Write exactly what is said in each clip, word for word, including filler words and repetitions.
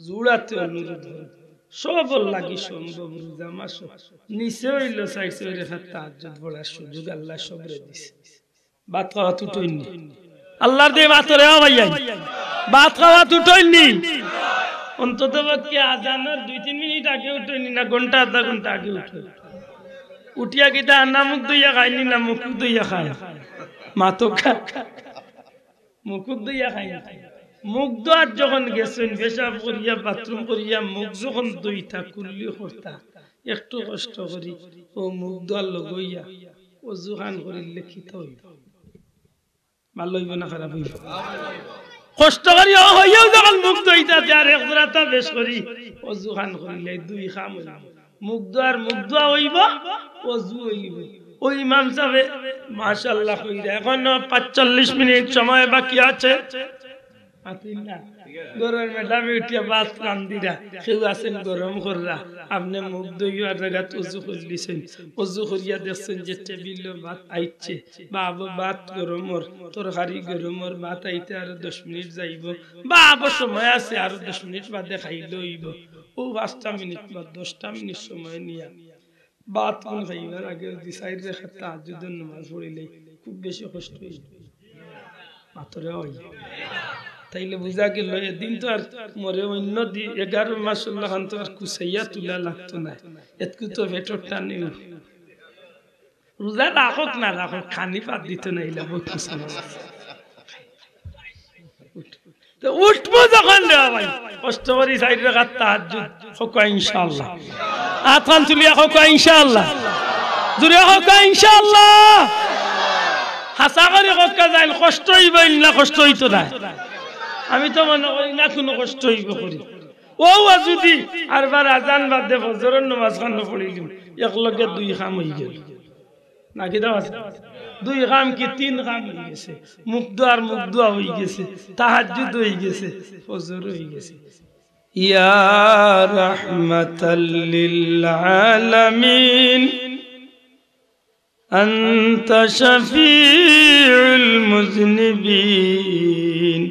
জুড়াতে অনুরোধ করি, সবর লাগি সম্ভব রোজা মাস, নিচে অইলো চাইর ছয় রেখাত তাহাজ্জুদ পড়ার সুযোগ আল্লায় সবরে দিছে। ভাত খাওয়াত উঠইন নি? আল্লার দেওয়া মাতরে, ও ভাইয়াইন, ভাত খাওয়াত উঠইন নি? অন্তত পক্ষে আজানর দুই তিন মিনিট আগে উঠইন নি, না ঘন্টা আধা ঘন্টা আগে উঠইন? উঠিয়া কিতা না মুখ ধইয়া খাইন নি, না মুখ ধইয়া খাইন? মাতো খা-, মুখ ধইয়া খাইন নি? মুখ ধোয়াত যখন গেছইন, পেশাব করিয়া, বাথরুম করিয়া, মুখ যখন ধইতা, কুল্লি করতা, একটু কষ্ট করি অউ মুখ ধোয়ার লগে অইয়া অজু খান করিলে কিতা অইবো? ভালা অইবো না খারাপ অইবো? কষ্ট করি অউ অইয়াও যখন মুখ ধইতা, তে আর এক জোড়াটা বেশ করি অজু খান করিলে দুই কাম অইবো। মুখ ধোয়ার মুখ ধোয়া অইবো, অজু অইবো। অউ ইমাম সাবে মাশাআল্লাহ কইরা, এখনো পাঁচচল্লিশ মিনিট সময় বাকি আছে। মাতিন না। ঘরর ম্যাডামে উঠিয়া ভাত রান্দিরা, কেউ আছইন গরম কররা, আপনে মুখ ধইয়ার জাগাত অজু করিলিছইন। অজু করিয়া দেখছইন যে টেবিলো ভাত আইছে, বাবো ভাত গরমর, তরকারি গরমর, ভাত আইতে আরো দশ মিনিট যাইবো, বাবো সময় আছে, আরো দশ মিনিট বাদে খাইলে অইবো। অউ পাঁচটা মিনিট বা দশটা মিনিট সময় নিয়া ভাত খাইবার আগে যদি চাইর রেখাত তাহাজ্জুদর নামাজ পড়িলে খুব বেশি কষ্ট অইবো। মাতরে অই। তাইলে বুঝা গেল, এদিন তো আর মরে অন্য দি-, এগারো মাস অইলো খান তো আর কুচাইয়া তুলা লাগতো নায়। এতকু তো পেটর টানে রোজা রাখউক না রাখউক, খানি বাদ দিতো নায়, ইলা বহুত কিছু আছে। তো উঠবো যখন রে ভাই, কষ্ট করি চাইর রাকাত তাহাজ্জুদ, কউক্কা ইনশাআল্লাহ। আতখান তুলিয়া কউক্কা ইনশাআল্লাহ। জুরে কউক্কা ইনশাআল্লাহ। হাছা করি কউক্কা যাইন, কষ্ট অইবো না, কষ্ট অইতো নায়। আমি তো মনো করি না কুনু কষ্ট অইবো করি। অউ আর যুদি আরবার আজান বাদে ফজরর নামাজ খানো পড়িলিমু, একলগে দুই কাম অইগেল। না কিতা আছে? দুই কাম কি তিন কাম অইগেছে। মুখ ধোয়ার মুখ ধোয়া অইগেছে, তাহাজ্জুদ অইগেছে, ফজর অইগেছে। يا رحمة للعالمين، أنت شفيع المذنبين،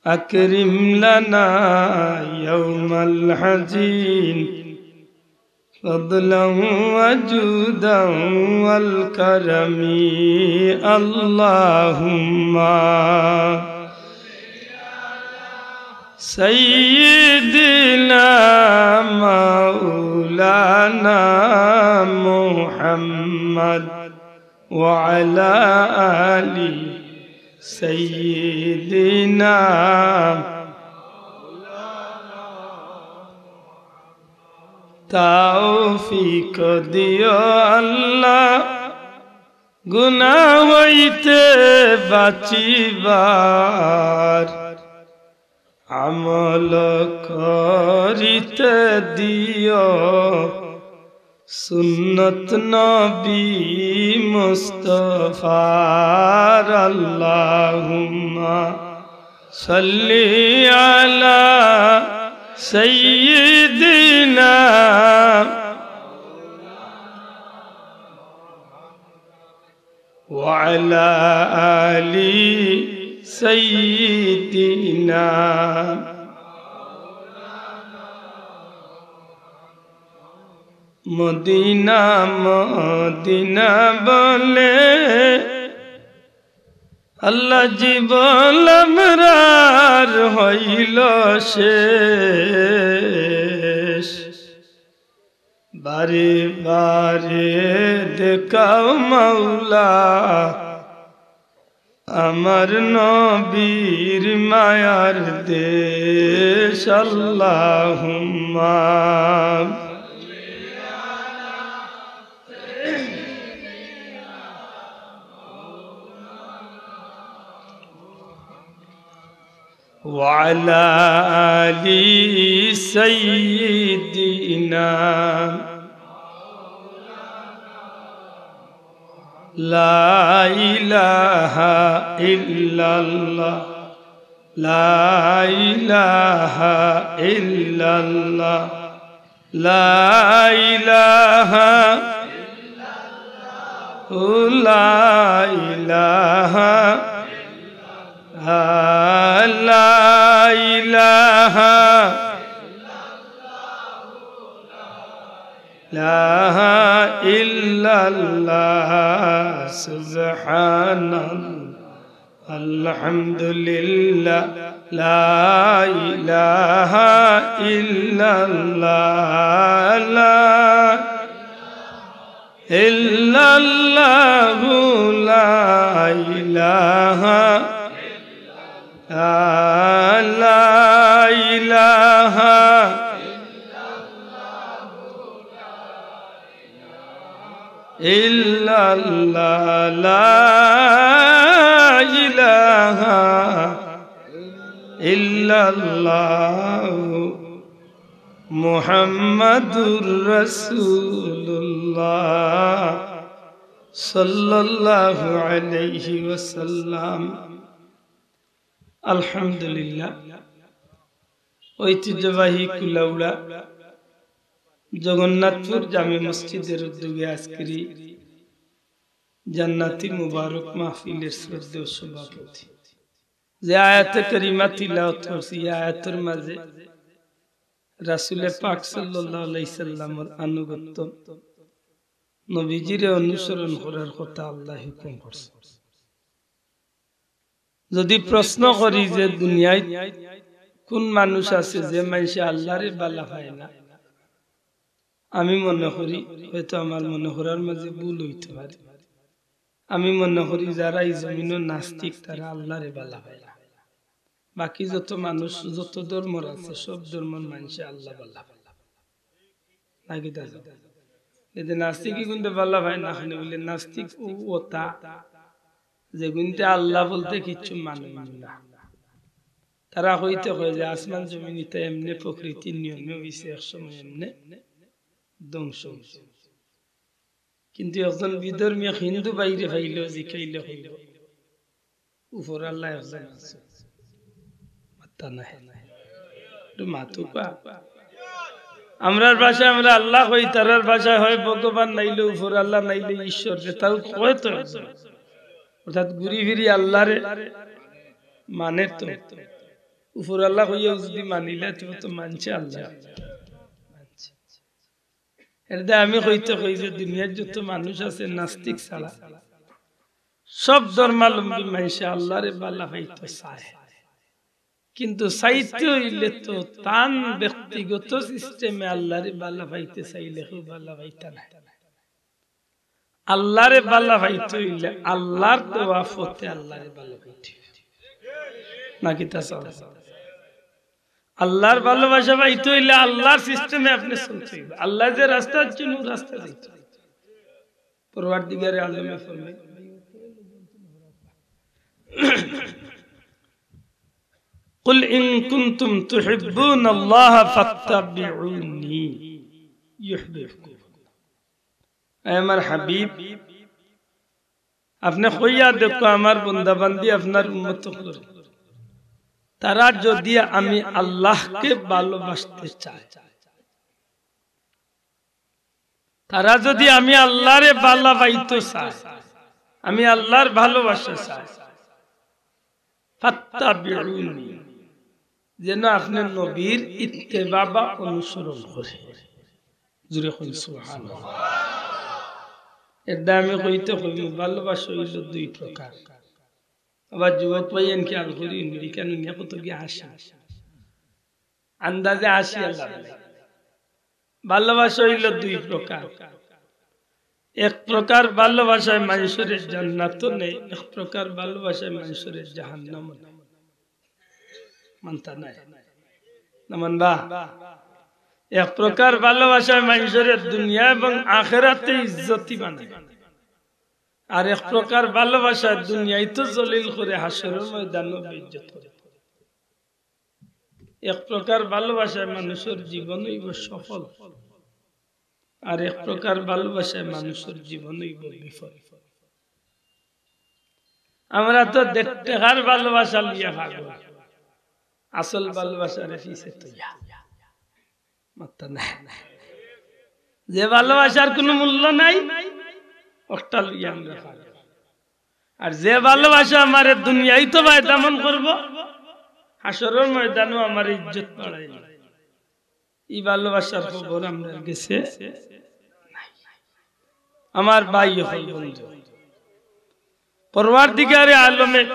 أكرم لنا يوم الحزين، فضلا وجودا والكرم. اللهم سيدنا مولانا محمد وعلى آل سيدنا তৌফিক দিও আল্লাহ, গুনাহ হইতে বাঁচিবার, আমল করিতে দিও সুন্নত নবী মুস্তফার। আল্লাহুম্মা সাল্লি আলা সাইয়্যিদিনা ওয়া আলা আলি সাইয়্যিদিনা। মদিনা মদিনা বলে আল্লাহ জীবন আমরার হইল শেষ। বারে বারে দেখাও মাওলা আমার নবীর মায়ার দেশ। আল্লাহুম্মা وعلى آل سيدنا. لا إله إلا الله. لا إله إلا الله. لا إله، لا إله، لا إله إله إلا الله، سبحان الله، الحمد لله، لا إله إلا الله، لا إلا الله، لا إله، لا، لا إله إلا الله، لا إله إلا الله، محمد رسول الله، صلى الله عليه وسلم। আলহামদুলিল্লাহ, ঐতিহ্যবাহী কুলাউড়া জগন্নাথপুর জামে মসজিদের উদ্যোগে আজকের এই জান্নাতি মুবারক মাহফিলের শ্রদ্ধেয় সভাপতি যে আয়াতে কারিমা তিলাওয়াত করছি, এই আয়াতের মাঝে রাসূলে পাক সাল্লাল্লাহু আলাইহি সাল্লামর আনুগত্য, নবীজিরে অনুসরণ করার কথা আল্লাহ হুকুম করছে। যদি প্রশ্ন করি যে দুনিয়াত কোন মানুষ আছে যে মানষে আল্লাহরে বালা পায় না, আমি মনে করি, হয়তো আমার মনে করার মাঝে ভুল অইতে পারে, আমি মনে করি যারা এই জমিনো নাস্তিক তারা আল্লাহরে বালা পায় না। বাকি যত মানুষ, যত ধর্মর আছে, সব ধর্মর মানষে আল্লাহ বালা পায়। নাকি তা? যদি নাস্তিক কিন্তু বালা পায় না, কেনে বুলে নাস্তিক ও ওতা, যেগুনতে আল্লাহ বলতে কিচ্ছু মানে না। তারা কইতে কয় যে আসমান জমিন ইতা এমনে প্রকৃতির নিয়মে অইছে, এক সময় এমনে ধ্বংস অইছে। কিন্তু একজন বিধর্মী হিন্দু ভাইরে পাইলেও জিকাইলে কইব, উপর আল্লাহ একজন আছে। মাত্তা নাই। একটু মাতুকা। আমরার ভাষায় আমরা আল্লাহ কই, তারার ভাষায় হয় ভগবান, নাইলে উপর আল্লাহ, নাইলে ঈশ্বর, যেটাও কয় তো একজন। অর্থাৎ ঘুরি ফিরি আল্লাহরে মানে তো। উপর আল্লাহ কইয়াও যদি মানিলে, তবে তো মানছে আল্লাহ। মানছে। এর দ্বারা আমি কইতে কই যে দুনিয়ার যত মানুষ আছে নাস্তিক ছাড়া, সব ধর্মাবলম্বী মানষে আল্লাহরে বালা পাইতে চায়, কিন্তু চাইতে অইলে তো তান ব্যক্তিগত সিস্টেমে আল্লাহরে বালা পাইতে চাইলে কেউ বালা পাইতা নায়। আল্লাহরে বালা পাইতে অইলে আল্লাহর দেওয়া পথে আল্লাহরে বালা পাইতে অইবে। নাকি তা চাও? আল্লাহর ভালোবাসা পাইতে অইলে আল্লাহর সিস্টেমে আপনে চলতে অইবে। আল্লাহ যে রাস্তা দিছইন, ও রাস্তা যাইতে অইবে। পরওয়ারদিগারে আলমে ফরমায়, قل إن كنتم تحبون الله فاتبعوني يحببكم الله। এ আমার হাবিব, আপনে কইয়া দেখো আমার বন্দা বান্দি, আপনার উম্মত অকলরে, তারা যদি আমি আল্লাহকে ভালোবাসতে চায়, তারা যদি আমি আল্লাহরে বালা পাইতে চায়, আমি আল্লাহর ভালোবাসা চায়, ফাত্তাবিউনি, যেন আপনে নবীর ইত্তেবা বা অনুসরণ করে। জোরে কইন সুবহানাল্লাহ। এর দ্বারা আমি কইতে কইমু, ভালোবাসা অইল দুই প্রকার। আবার যুবক ভাইয়াইন খেয়াল করি, আমেরিকান নিয়া কত গিয়া হাসি, আন্দাজে হাসি আল্লাহ। ভালোবাসা অইল দুই প্রকার। এক প্রকার ভালোবাসায় মানষরে জান্নাতো নেয়, এক প্রকার ভালোবাসায় মানষরে জাহান্নামো নেয়। মানতা নায়? না মানবা? এক প্রকার ভালোবাসায় মানষরে দুনিয়া এবং আখেরাতে ইজ্জতি বানায়, আর এক প্রকার ভালোবাসায় দুনিয়াইতো জলিল করে, হাশরর ময়দানো বেইজ্জত করে। এক প্রকার ভালোবাসায় মানষর জীবন অইব সফল, আর এক প্রকার ভালোবাসায় মানষর জীবন অইব বিফল। আমরা তো দেড় টেকার ভালোবাসা লইয়া পাগল, আসল ভালোবাসারে পিছে থইয়া। মাত্তা নাই। যে ভালোবাসার কোনো মূল্য নাই, ওটা লইয়া আমরা পাগল। আর যে ভালোবাসা আমারে দুনিয়াইতো ফায়দামন্দ করব, হাশরর ময়দানো আমার ইজ্জত বাড়াইব, ই ভালোবাসার খবর আমরার গেছে আমার ভাই অকল, বন্ধু, পরওয়ারদিগারে আলমে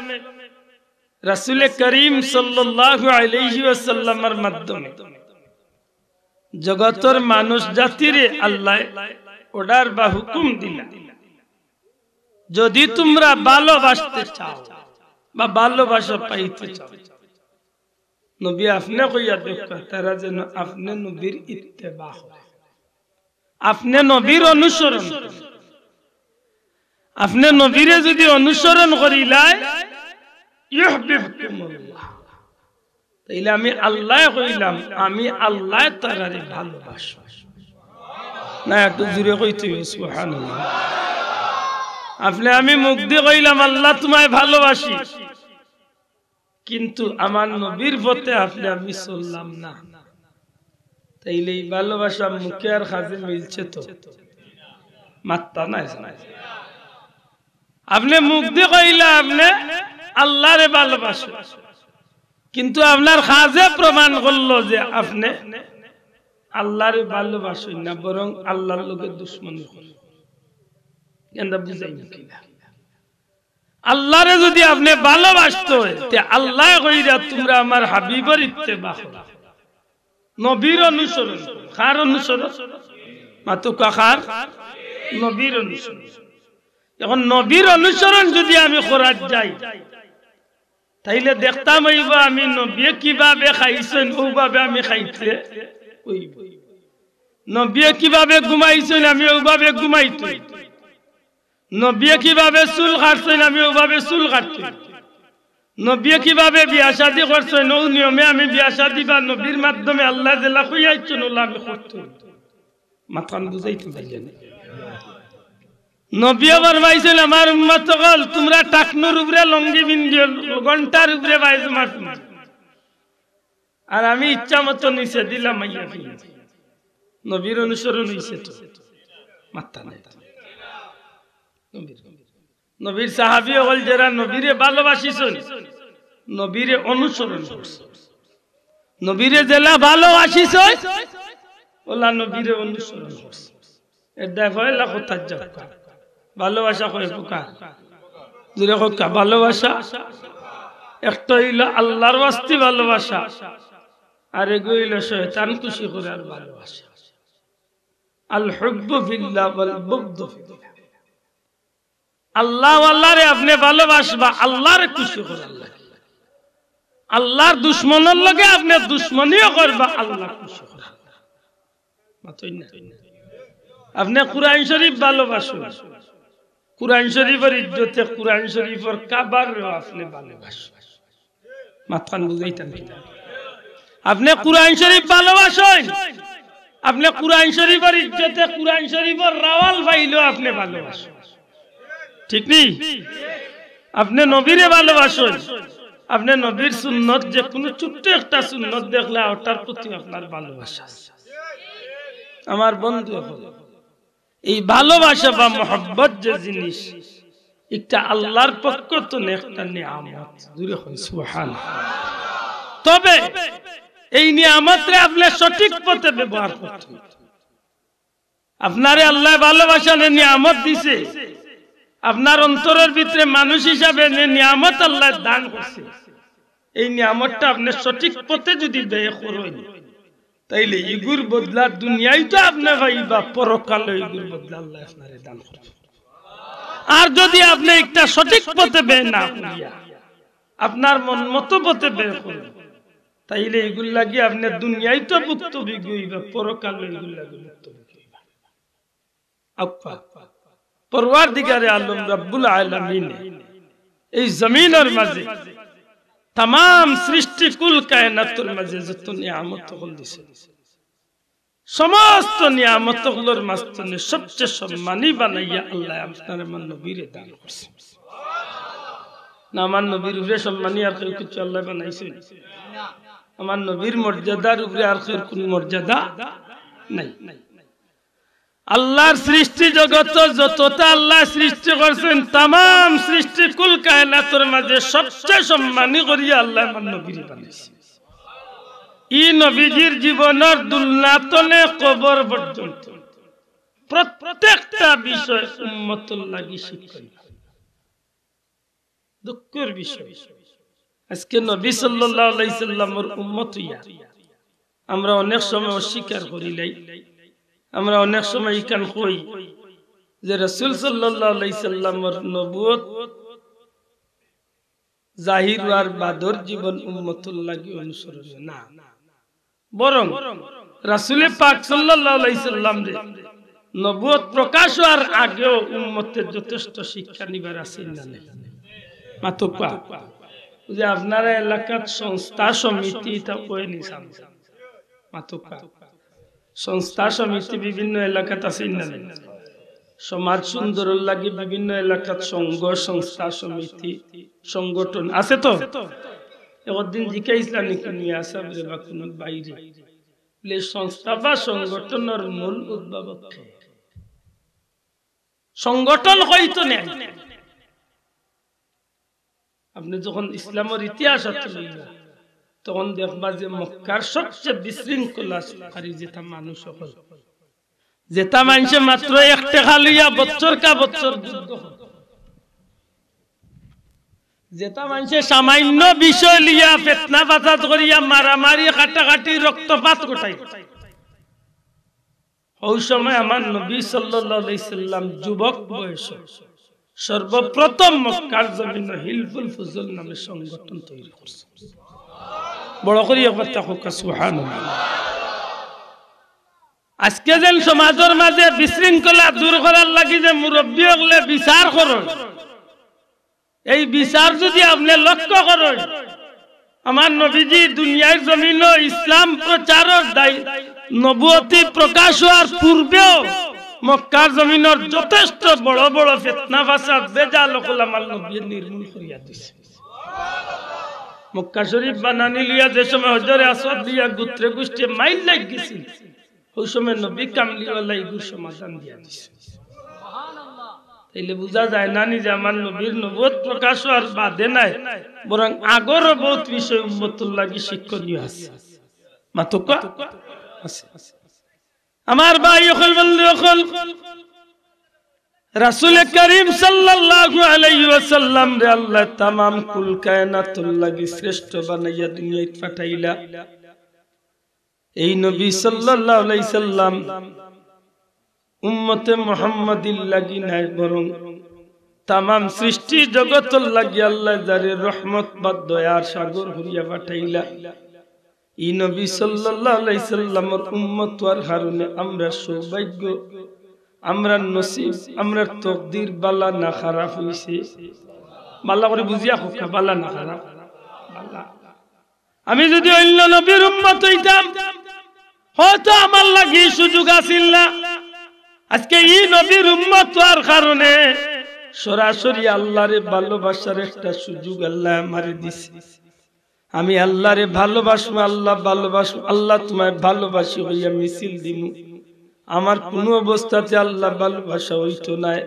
রাসূলে করিম সাল্লাল্লাহু আলাইহি ওয়াসাল্লামের মাধ্যমে জগতর মানুষ জাতিরে আল্লায় order বা হুকুম দিলা, যদি তুমরা ভালোবাসতে চাও বা ভালোবাসা পাইতে চাও, নবী আপনে কইয়া দেউক্কা, তারা যেন আপনে নবীর ইত্তেবা করে, আপনে নবীর অনুসরণ করে। আপনে নবীরে যদি অনুসরণ করিলায়, ইউহবিবকুমুল্লাহ, তাইলে আমি আল্লায় কইলাম, আমি আল্লায় তারারে ভালোবাসি। না, একটু জুরে কইতে অইবো, সুবহানাল্লাহ। আপনে আমি মুখদি কইলাম, "আল্লাহ তুমায় ভালোবাসি," কিন্তু আমার নবীর পথে আপনে আমি চললাম না, তাইলে ই ভালোবাসা মুখে আর কাজে মিলছে তো? মাত্তা নাই। আপনে মুখদি কইলা আপনে আল্লারে ভালোবাসো, কিন্তু আপনার কাজে প্রমাণ করলো যে আপনে আল্লারে ভালোবাসইন না, বরং আল্লার লগে দুশমনি করইন। এন্দা বুঝাইমু কিলা? আল্লারে যদি আপনে ভালোবাসতে অয়, তে আল্লায় কইরা, "তুমরা আমার হাবিবর ইত্তেবা করো, নবীর অনুসরণ করো।" কার অনুসরণ? মাতউক্কা, কার? নবীর অনুসরণ। এখন নবীর অনুসরণ যদি আমি করাত যাই, তাইলে দেখতাম অইবো আমি নবীয়ে কিভাবে খাইছইন, অউভাবে আমি খাইতে অইবো। নবীয়ে কিভাবে ঘুমাইছইন, আমি অউভাবে ঘুমাইতে অইবো। নবীয়ে কিভাবে চুল কাটছইন, আমি অউভাবে চুল কাটতে অইবো। নবীয়ে কিভাবে বিয়া শাদী করছইন, অউ নিয়মে আমি বিয়া শাদী বা নবীর মাধ্যমে আল্লায় যেলা কইয়া আইছইন, অউলা আমি করতে অইবো। মাতখান বুঝাইতে পারলাম না? নবীয়ে ফরমাইছইন, "আমার উম্মত অকল, তুমরা টাকনুর উপরে লুঙ্গি পিন্দিও, ঘন্টার উপরে পায়জামা পিন্দিও।" আর আমি ইচ্ছা মতো নিচেদি লামাইয়া পিন্দি। নবীর অনুসরণ অইছে তো? মাত্তা নাই। নবীর, নবীর সাহাবী অকল যেরা নবীরে ভালোবাসিছইন, নবীরে অনুসরণ করছইন। নবীরে যেলা ভালোবাসিছইন, অউলা নবীরে অনুসরণ করছইন। এর দায় পয়লা কথা যাউক্কা। ভালোবাসা কয় প্রকার? জুরে কউক্কা, ভালোবাসা একটা অইলো আল্লার ওয়াস্তে ভালোবাসা, আরেগু অইলো শয়তান খুশি করার ভালোবাসা। আল হুব্বু ফিল্লাহ ওয়াল বুগদু ফিল্লাহ। আল্লাহওয়ালারে আপনে ভালোবাসবা, আল্লারে খুশি করার লাগি। আল্লার দুশমনর লগে আপনে দুশমনিও করবা, আল্লা খুশি করার লাগি। মাতইন না। আপনে কুরআন শরীফ ভালোবাসইন, কুরআন শরীফর ইজ্জতে কুরআন শরীফর কাভাররেও আপনে ভালোবাসইন। মাতখান বুঝাইতাম কিনা? আপনে কুরআন শরীফ ভালোবাসইন, আপনে কুরআন শরীফর ইজ্জতে কুরআন শরীফর রাওয়াল পাইলেও আপনে ভালোবাসইন, ঠিক নি? আপনে নবীরে ভালোবাসইন, আপনে নবীর সুন্নত, যেকুনু ছোট্ট একটা সুন্নত দেখলে অটার প্রতি আপনার ভালোবাসা আছে। আমার বন্ধু অকল, এই ভালোবাসা বা মহব্বত যে জিনিস, ইটা আল্লার পক্ষ তনে একটা নিয়ামত। জুরে কইন সুবহান। তবে এই নিয়ামতরে আপনে সঠিক পথে ব্যবহার করতে অইবো। আপনারে আল্লায় ভালোবাসার নিয়ামত দিছে, আপনার অন্তরর ভিতরে মানুষ হিসাবে যে নিয়ামত আল্লায় দান করছে, এই নিয়ামতটা আপনে সঠিক পথে যদি ব্যয় করইন, তাইলে ইগুর বদলা দুনিয়াইতো আপনে পাইবা, পরকালো ইগুর বদলা আল্লায় আপনারে দান করবা। আর যদি আপনে একটা সঠিক পথে ব্যয় না করিয়া আপনার মন মতো পথে ব্যয় করইন, তাইলে ইগুর লাগি আপনে দুনিয়াইতো ভুক্তভোগী অইবা, পরকালো ইগুর লাগি ভুক্তভোগী অইবা। আউক্কা, পরওয়ারদিগারে আলম রব্বুল আলামিনে এই জমিনর মাঝে তামাম সৃষ্টি কুল কায়নাতর মাঝে যত নিয়ামত অকল দিছে, সমস্ত নিয়ামত অকলর মাঝখানে সবচেয়ে সম্মানী বানাইয়া আল্লায় আপনার আমার নবীরে দান করছে। না, আমার নবীর উপরে সম্মানী আর কেউ কিছু আল্লায় বানাইছে? আমার নবীর মর্যাদার উপরে আর কেউর কুনু মর্যাদা নাই। আল্লার সৃষ্টি জগত যততা আল্লায় সৃষ্টি করছেন, তামাম সৃষ্টি কুল কায়নাতর মাঝে সবচেয়ে সম্মানী করিয়া আল্লায় আমার নবীরে বানাইছে। ই নবীজির জীবনর দুলনা তনে কবর পর্যন্ত, প্রত্যেকটা বিষয় উম্মতর লাগি শিক্ষণীয়। দুঃখর বিষয়, আজকে নবী সাল্লাল্লাহু আলাইহি সাল্লামর উম্মত অইয়া আমরা অনেক সময় অস্বীকার করিলাই। আমরা অনেক সময় ইখান কই যে রাসূল সাল্লাল্লাহু আলাইহি সাল্লামর নবুয়ত জাহির অওয়ার বাদর জীবন উম্মতর লাগি অনুসরণীয় না, বরং রাসূলে পাক সাল্লাল্লাহু আলাইহি সাল্লামরে নবুয়ত প্রকাশ অওয়ার আগেও উম্মতে যথেষ্ট শিক্ষা নিবার আছে না নাই? মাতউক্কা। যে আপনারা এলাকাত সংস্থা সমিতি, ইতা কইনি সামনে। মাতউক্কা। সংস্থা সমিতি বিভিন্ন এলাকাত আছে না নাই? সমাজ সুন্দরর লাগি বিভিন্ন এলাকাত সংঘ, সংস্থা, সমিতি, সংগঠন আছে তো? একদিন জিকাইছলা নাকি মিয়া সাবরে বা কুনু ভাইরে, বলে, "সংস্থা বা সংগঠনর মূল উদ্ভাবক কে?" সংগঠন অইতো না। আপনে যখন ইসলামর ইতিহাস আতো লইবা, তখন দেখবা যে মক্কার সবচেয়ে বিশৃঙ্খলাকারী যেতা মানুষ অকল, যেতা মানষে মাত্র এক টেকা লইয়া বছর কা বছর যুদ্ধ করে, যেতা মানষে সামান্য বিষয় লইয়া ফিতনা ফাসাদ করিয়া মারামারি, কাটাকাটি, রক্তপাত ঘটায়, অউ সময় আমার নবী সাল্লাল্লাহু আলাইহি সাল্লাম যুবক বয়সে সর্বপ্রথম মক্কার জমিনো হিলফুল ফুজুল নামে সংগঠন তৈরি করছে। বড় করি একবার তা কউক্কা, সুবহানাল্লাহ। আজকে যেন সমাজর মাঝে বিশৃঙ্খলা দূর করার লাগি যে মুরব্বি অকলে বিচার করইন, এই বিচার যদি আপনে লক্ষ্য করইন, আমার নবীজি দুনিয়ার জমিনো ইসলাম প্রচারর দায়, নবুয়তি প্রকাশ অওয়ার পূর্বেও মক্কার জমিনর যথেষ্ট বড় বড় ফিতনা ফাসাদ বেজাল অকল আমার নবীয়ে নির্মূল করিয়া দিছে। মক্কা শরীফ বানানি লইয়া যে সময় হজরে আসওয়াদ লইয়া গোত্রে গোষ্ঠী মাইর লাগি গেছিল, অউ সময় নবী কামলিওয়ালা ইগুর সমাধান দিয়া দিছে। তাইলে বুঝা যায় না নি যে আমার নবীর নবুয়ত প্রকাশ অওয়ার বাদে নায়, বরং আগরও বউত বিষয় উম্মতর লাগি শিক্ষণীয় আছে। মাতউক্কা? আছে। আমার ভাই অকল, বন্ধু অকল, রাসূলে করিম সাল্লাল্লাহু আলাইহি ওয়াসাল্লামরে আল্লায় তামাম কুল কায়নাতর লাগি শ্রেষ্ঠ বানাইয়া দুনিয়াত পাঠাইলা। এই নবী সাল্লাল্লাহু আলাইহি সাল্লাম উম্মতে মুহাম্মাদির লাগি নায়, বরং তামাম সৃষ্টি জগতর লাগি আল্লায় যারে রহমত বা দয়ার সাগর করিয়া পাঠাইলা। ই নবী সাল্লাল্লাহু আলাইহি সাল্লামর উম্মত অওয়ার কারণে আমরা সৌভাগ্য, আমরার নসিব, আমরার তকদির বালা না খারাপ অইছে? বালা করি বুঝিয়া কউক্কা, বালা না খারাপ? বালা। আমি যদি অইন্য নবীর উম্মত অইতাম, হয়তো আমার লাগি ই সুযোগ আছিল না। আজকে ই নবীর উম্মত অওয়ার কারণে সরাসরি আল্লারে ভালোবাসার একটা সুযোগ আল্লায় আমারে দিছে। আমি আল্লারে ভালোবাসমু, আল্লাহ ভালোবাসমু, আল্লাহ তুমায় ভালোবাসি কইয়া মিছিল দিমু। আমার কুনু অবস্থাতে আল্লাহ ভালোবাসা অইতো নায়।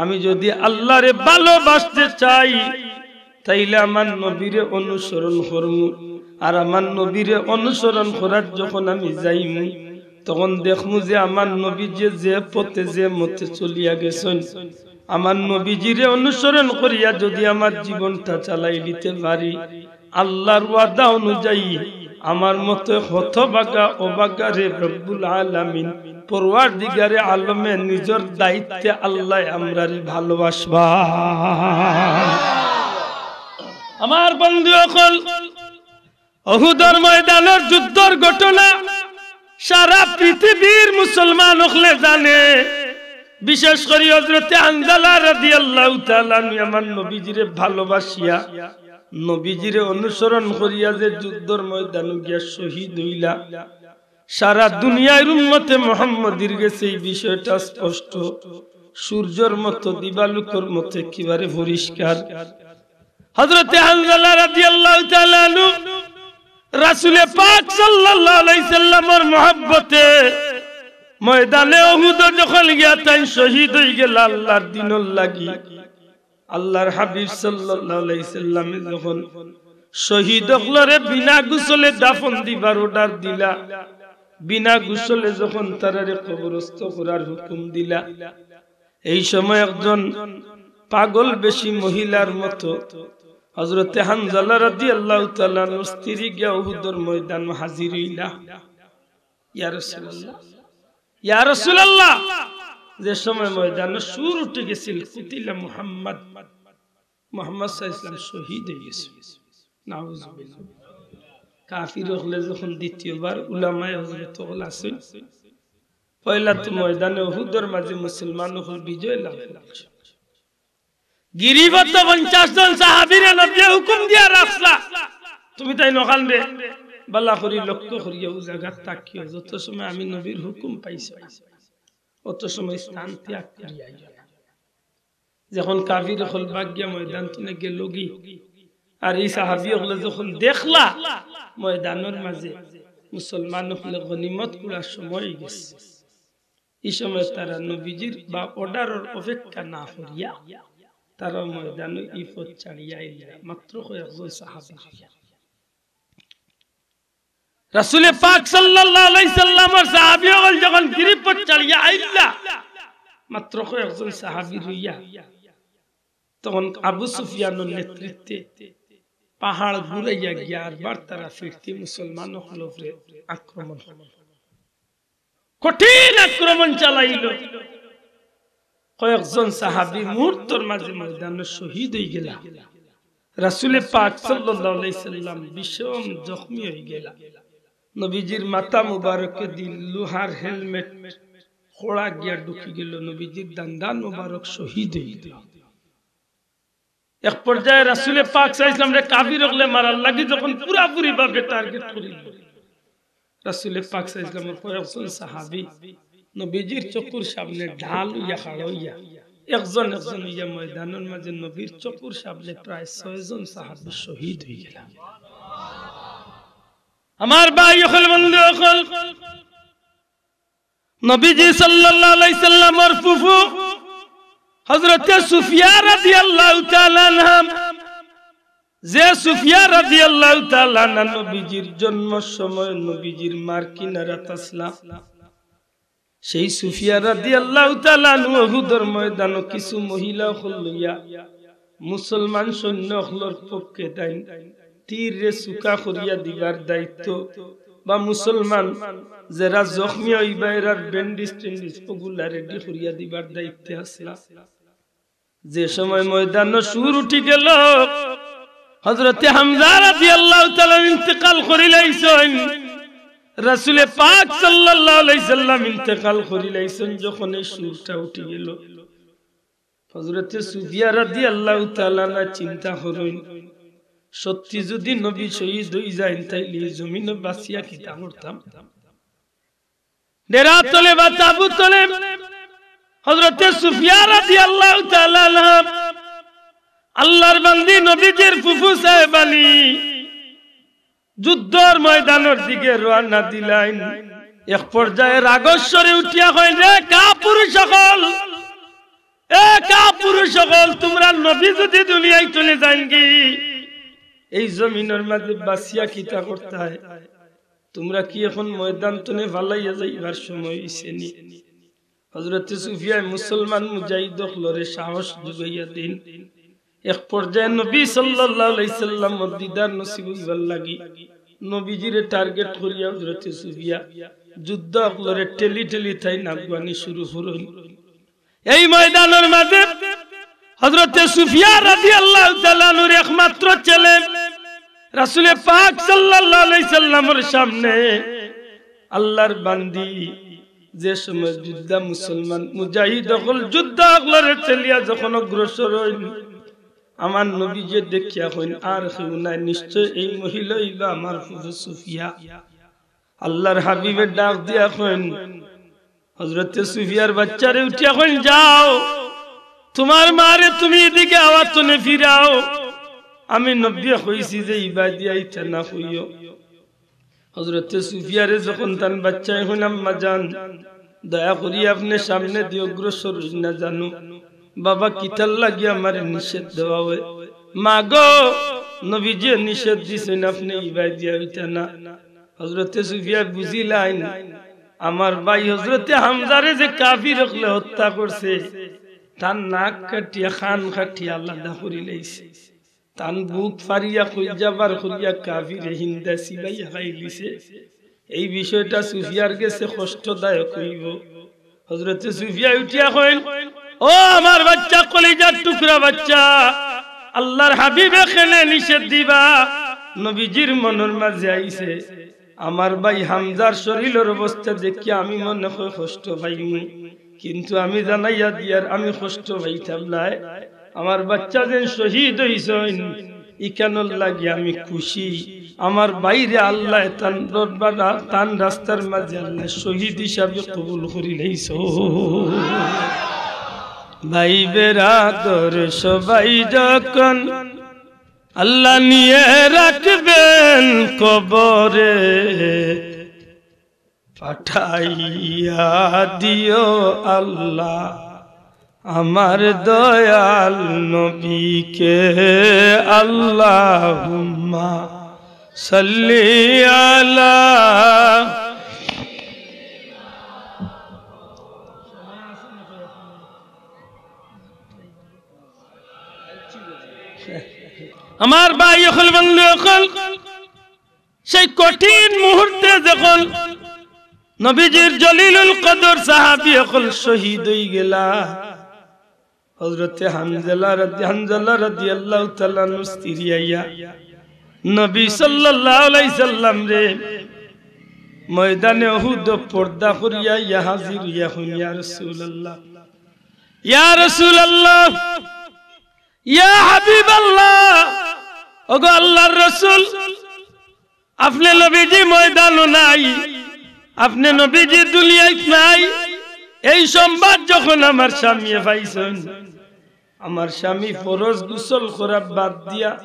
আমি যদি আল্লারে ভালোবাসতে চাই, তাইলে আমার নবীরে অনুসরণ করমু। আর আমার নবীরে অনুসরণ করার যখন আমি যাইমু, তখন দেখমু যে আমার নবীজি যে পথে যে মতে চলিয়া গেছইন, আমার নবীজিরে অনুসরণ করিয়া যদি আমার জীবনটা চালাই দিতে পারি, আল্লাহর ওয়াদা অনুযায়ী আমার মতো হতভাগা অভাগারে রব্বুল আলামিন পরওয়ারদিগারে আলমে নিজর দায়িত্বে আল্লায় আমরারে ভালোবাসবা। আমার বন্ধু অকল, উহুদর ময়দানর যুদ্ধর ঘটনা সারা পৃথিবীর মুসলমান অকলে জানে। বিশেষ করি হযরতে হানজালা রাদিয়াল্লাহু তাআলা আনহু আমার নবীজিরে ভালোবাসিয়া, নবীজিরে অনুসরণ করিয়া যে যুদ্ধর ময়দানো গিয়া শহীদ অইলা, সারা দুনিয়ার উম্মতে মুহাম্মদীর গেছে ই বিষয়টা স্পষ্ট, সূর্যর মতো, দিবালুকর মতো একেবারে পরিষ্কার। হযরতে হানজালা রাদিয়াল্লাহু তাআলা আনহু রাসূলে পাক সাল্লাল্লাহু আলাইহি সাল্লামর মহব্বতে ময়দানে উহুদো যখন গিয়া তাইন শহীদ অইগেলা আল্লাহর দ্বীনর লাগি, আল্লাহর হাবিব সাল্লাল্লাহু আলাইহি সাল্লামে যখন শহীদ অকলরে বিনা গোসলে দাফন দিবার order দিলা, বিনা গোসলে যখন তারারে কবরস্থ করার হুকুম দিলা, এই সময় একজন পাগল বেশি মহিলার মতো হযরতে হানজালা রাদিয়াল্লাহু তাআলা আনহুর স্ত্রী গিয়া উহুদর ময়দানো হাজির অইলা। ইয়া রাসূলুল্লাহ, ইয়া রাসূলুল্লাহ, যে সময় ময়দানো সুর উঠি গেছিল, কুতিলা মুহাম্মদ, মুহাম্মদ সাল্লাল্লাহু আলাইহি ওয়াসাল্লাম শহীদ অই গেছে। নাউজুবিল্লাহ। কাফির অকলে যখন দ্বিতীয়বার, উলামায়ে হযরত অকল আছইন, পয়লা তো ময়দানে উহুদর মাঝে মুসলমান অকল বিজয় লাভ করছে। গিরিপথো পঞ্চাশ জন সাহাবীরে নবীয়ে হুকুম দিয়া রাখলা, তুমি তাইন অখানরে বালা করি লক্ষ্য করিয়া অউ জাগাত থাকিও, যত সময় আমি নবীর হুকুম পাইছি, অত সময় স্থান ত্যাগ করিয়া আইও। যখন কাফির অকল ভাগিয়া ময়দান তনে গেলগি, আর এই সাহাবী অকলে যখন দেখলা ময়দানর মাঝে মুসলমান অকলে গনিমত কুড়ার সময় অই গেছে, এই সময় তারা নবীজির বা অর্ডারর অপেক্ষা না করিয়া তারা ময়দানো ই পথ ছাড়িয়া আইলা, মাত্র কয়েকজন সাহাবী। রাসূলে পাক সাল্লাল্লাহু আলাইহি সাল্লামর সাহাবী অকল যখন গিরিপথ ছাড়িয়া আইলা, মাত্র কয়েকজন সাহাবী রইয়া, তখন আবু সুফিয়ানর নেতৃত্বে পাহাড় ঘুরাইয়া গিয়া আরবার তারা ফিরতি মুসলমান অকলর উপরে আক্রমণ করল। কঠিন আক্রমণ চালাইল। কয়েকজন সাহাবী মুহূর্তর মাঝে ময়দানো শহীদ অই গেলা। রাসূলে পাক সাল্লাল্লাহু আলাইহি সাল্লাম ভীষণ জখমি অই গেলা। নবীজির মাথা মুবারকে দি লোহার হেলমেট খোড়া গিয়া ঢুকি গেল, নবীজির দান্দান মুবারক শহীদ অই গেল। এক পর্যায়ে রাসূলে পাক সাল্লাল্লাহু আলাইহি ওয়াসাল্লামরে কাফির অকলে মারার লাগি যখন পুরাপুরি ভাবে টার্গেট করিল, রাসূলে পাক সাল্লাল্লাহু আলাইহি ওয়াসাল্লামর কয়েকজন সাহাবী নবীজির চকুর সামনে ঢাল অইয়া খাড়া অইয়া, একজন একজন অইয়া ময়দানর মাঝে নবীর চকুর সামনে প্রায় ছয়জন সাহাবী শহীদ অই গেলা। আমার ভাই অকল, বন্ধু অকল, নবীজি সাল্লাল্লাহু আলাইহি সাল্লামর ফুফু হযরতে সুফিয়া রাদিয়াল্লাহু তাআলা আনহা, যে সুফিয়া রাদিয়াল্লাহু তাআলা আনহা নবীজির জন্মর সময় নবীজির মার কিনারাত আছলা, সেই সুফিয়া রাদিয়াল্লাহু তাআলা আনহু উহুদর ময়দানো কিছু মহিলা অকল লইয়া মুসলমান সৈন্য অকলর পক্ষে তাইন তীররে চুকা করিয়া দিবার দায়িত্ব, বা মুসলমান যেরা জখমি অইবা এরার ব্যান্ডেজ ট্যান্ডেজ অগুলা রেডি করিয়া দিবার দায়িত্বে আছলা। যে সময় ময়দানো সুর উঠি গেল, হযরতে হামজা রাদিয়াল্লাহু তাআলা আনহু ইন্তেকাল করিলাইছইন। রাসূলে পাক সাল্লাল্লাহু আলাইহি সাল্লাম ইন্তেকাল করিলাইছইন, যখন এই সুরটা উঠি গেল, হযরতে সুফিয়া রাদিয়াল্লাহু তাআলা আনহা চিন্তা করইন, সত্যি যুদি নবী শহীদ অই যাইন, তাইলে ই জমিনো বাঁচিয়া কিতা করতাম? ডেরা তলে বা তাবু তলে হযরতে সুফিয়া রাদিয়াল্লাহু তাআলা আনহা, আল্লাহর বান্দি নবীজির ফুফু সাহেবানি যুদ্ধর ময়দানর দিকে রওয়ানা দিলাইন। এক পর্যায়ে রাগর স্বরে উঠিয়া কইন, "রে কাপুরুষ অকল, এ কাপুরুষ অকল, তুমরার নবী যুদি দুনিয়াত তনে যাইনগি, এই জমিনর মাঝে বাঁচিয়া কিতা করতায়? তুমরা কি এখন ময়দান তনে ফালাইয়া যাইবার সময় অইছে নি?" হযরতে সুফিয়ায় মুসলমান মুজাহিদ অকলরে সাহস জুগাইয়া দেইন। এক পর্যায়ে নবী সাল্লাল্লাহু আলাইহি সাল্লামর দিদার নসিব অইবার লাগি নবীজিরে টার্গেট করিয়া হযরতে সুফিয়া যোদ্ধা অকলরে ঠেলি ঠেলি তাইন আগুয়ানি শুরু করইন। এই ময়দানর মাঝে হযরতে সুফিয়া রাদিয়াল্লাহু তাআলা আনহুর একমাত্র ছেলে রাসূলে পাক সাল্লাল্লাহু আলাইহি সাল্লামর সামনে আল্লাহর বান্দি যে সময় যোদ্ধা মুসলমান মুজাহিদ অকল যোদ্ধা অকলরে ঠেলিয়া যখন অগ্রসর অইন, আমার নবীজিয়ে দেখিয়া কইন, "আর কেউ নাই, নিশ্চয় এই মহিলা অইলো আমার ফুফু সুফিয়া।" আল্লাহর হাবিবে ডাক দিয়া কইন, হযরতে সুফিয়ার বাচ্চারে উঠিয়া কইন, "যাও, তুমার মারে তুমি ইদিকে আওয়ার তনে ফিরাও। আমি নবীয়ে কইছি যে ইবাদি আইতা না কইও।" হযরতে সুফিয়ারে যখন তান বাচ্চায় কইন, "আম্মা জান, দয়া করি আপনে সামনেদি অগ্রসর অইন না জানো, বাবা কিতার লাগি আমারে নিষেধ দেওয়া অয়? মা গো, নবীজিয়ে নিষেধ দিছইন, আপনে ইবাদি আইতা না।" হজরতে সুফিয়া বুঝিলাইন, আমার ভাই হজরতে হামজারে যে কাফির অকলে হত্যা করছে, তার নাক কাটিয়া, কান কাটিয়া আলাদা করি লাইছে। তান বুক ফাড়িয়া কইজা বার করিয়া কাফিরে হিন্দা চিবাইয়া খাইলিছে। এই বিষয়টা সুফিয়ার গেছে কষ্টদায়ক অইবো। হজরতে সুফিয়া উঠিয়া কইন, "ও আমার বাচ্চা, কলিজার টুকরা বাচ্চা, আল্লার হাবিবে কেনে নিষেধ দিবা?" নবীজির মনর মাঝে আইছে, আমার ভাই হামজার শরীলর অবস্থা দেখিয়া আমি মনে হয় কষ্ট পাইমু, কিন্তু আমি জানাইয়া দিয়ার আমি কষ্ট পাইতাম নায়। আমার বাচ্চা যেন শহীদ অইছইন, ইখানর লাগি আমি খুশি। আমার ভাইরে আল্লায় তান দরবার, তান রাস্তার মাঝে আল্লায় শহীদ হিসাবে কবুল করি লাইছইন। ভাই বেরাদর সবাই যখন আল্লাহ নিয়ে রাখবেন কবরে, পাঠাইয়া দিও আল্লাহ আমার দয়াল নবীকে। আল্লাহুম্মা সাল্লি আলা। আমার ভাই অকল, বন্ধু অকল, সেই কঠিন মুহূর্তে যখন নবীজির জলিলুল কদর সাহাবী অকল শহীদ অইগেলা, হযরতে হানজালা রাদি-, হানজালা রাদিয়াল্লাহু তাআলা আনহুর স্ত্রী আইয়া নবী সাল্লাল্লাহু আলাইহি সাল্লামরে ময়দানে উহুদ পর্দা করিয়া আইয়া হাজির অইয়া কইন, "ইয়া রাসূলুল্লাহ, ইয়া রাসূলুল্লাহ, ইয়া হাবিবাল্লাহ, ওগো আল্লাহর রাসূল, আপনে নবীজি ময়দানো নাই, আপনে নবীজি দুনিয়াত নাই। এই সংবাদ যখন আমার স্বামীয়ে পাইছইন, আমার স্বামী ফরজ গোসল করা বাদ দিয়া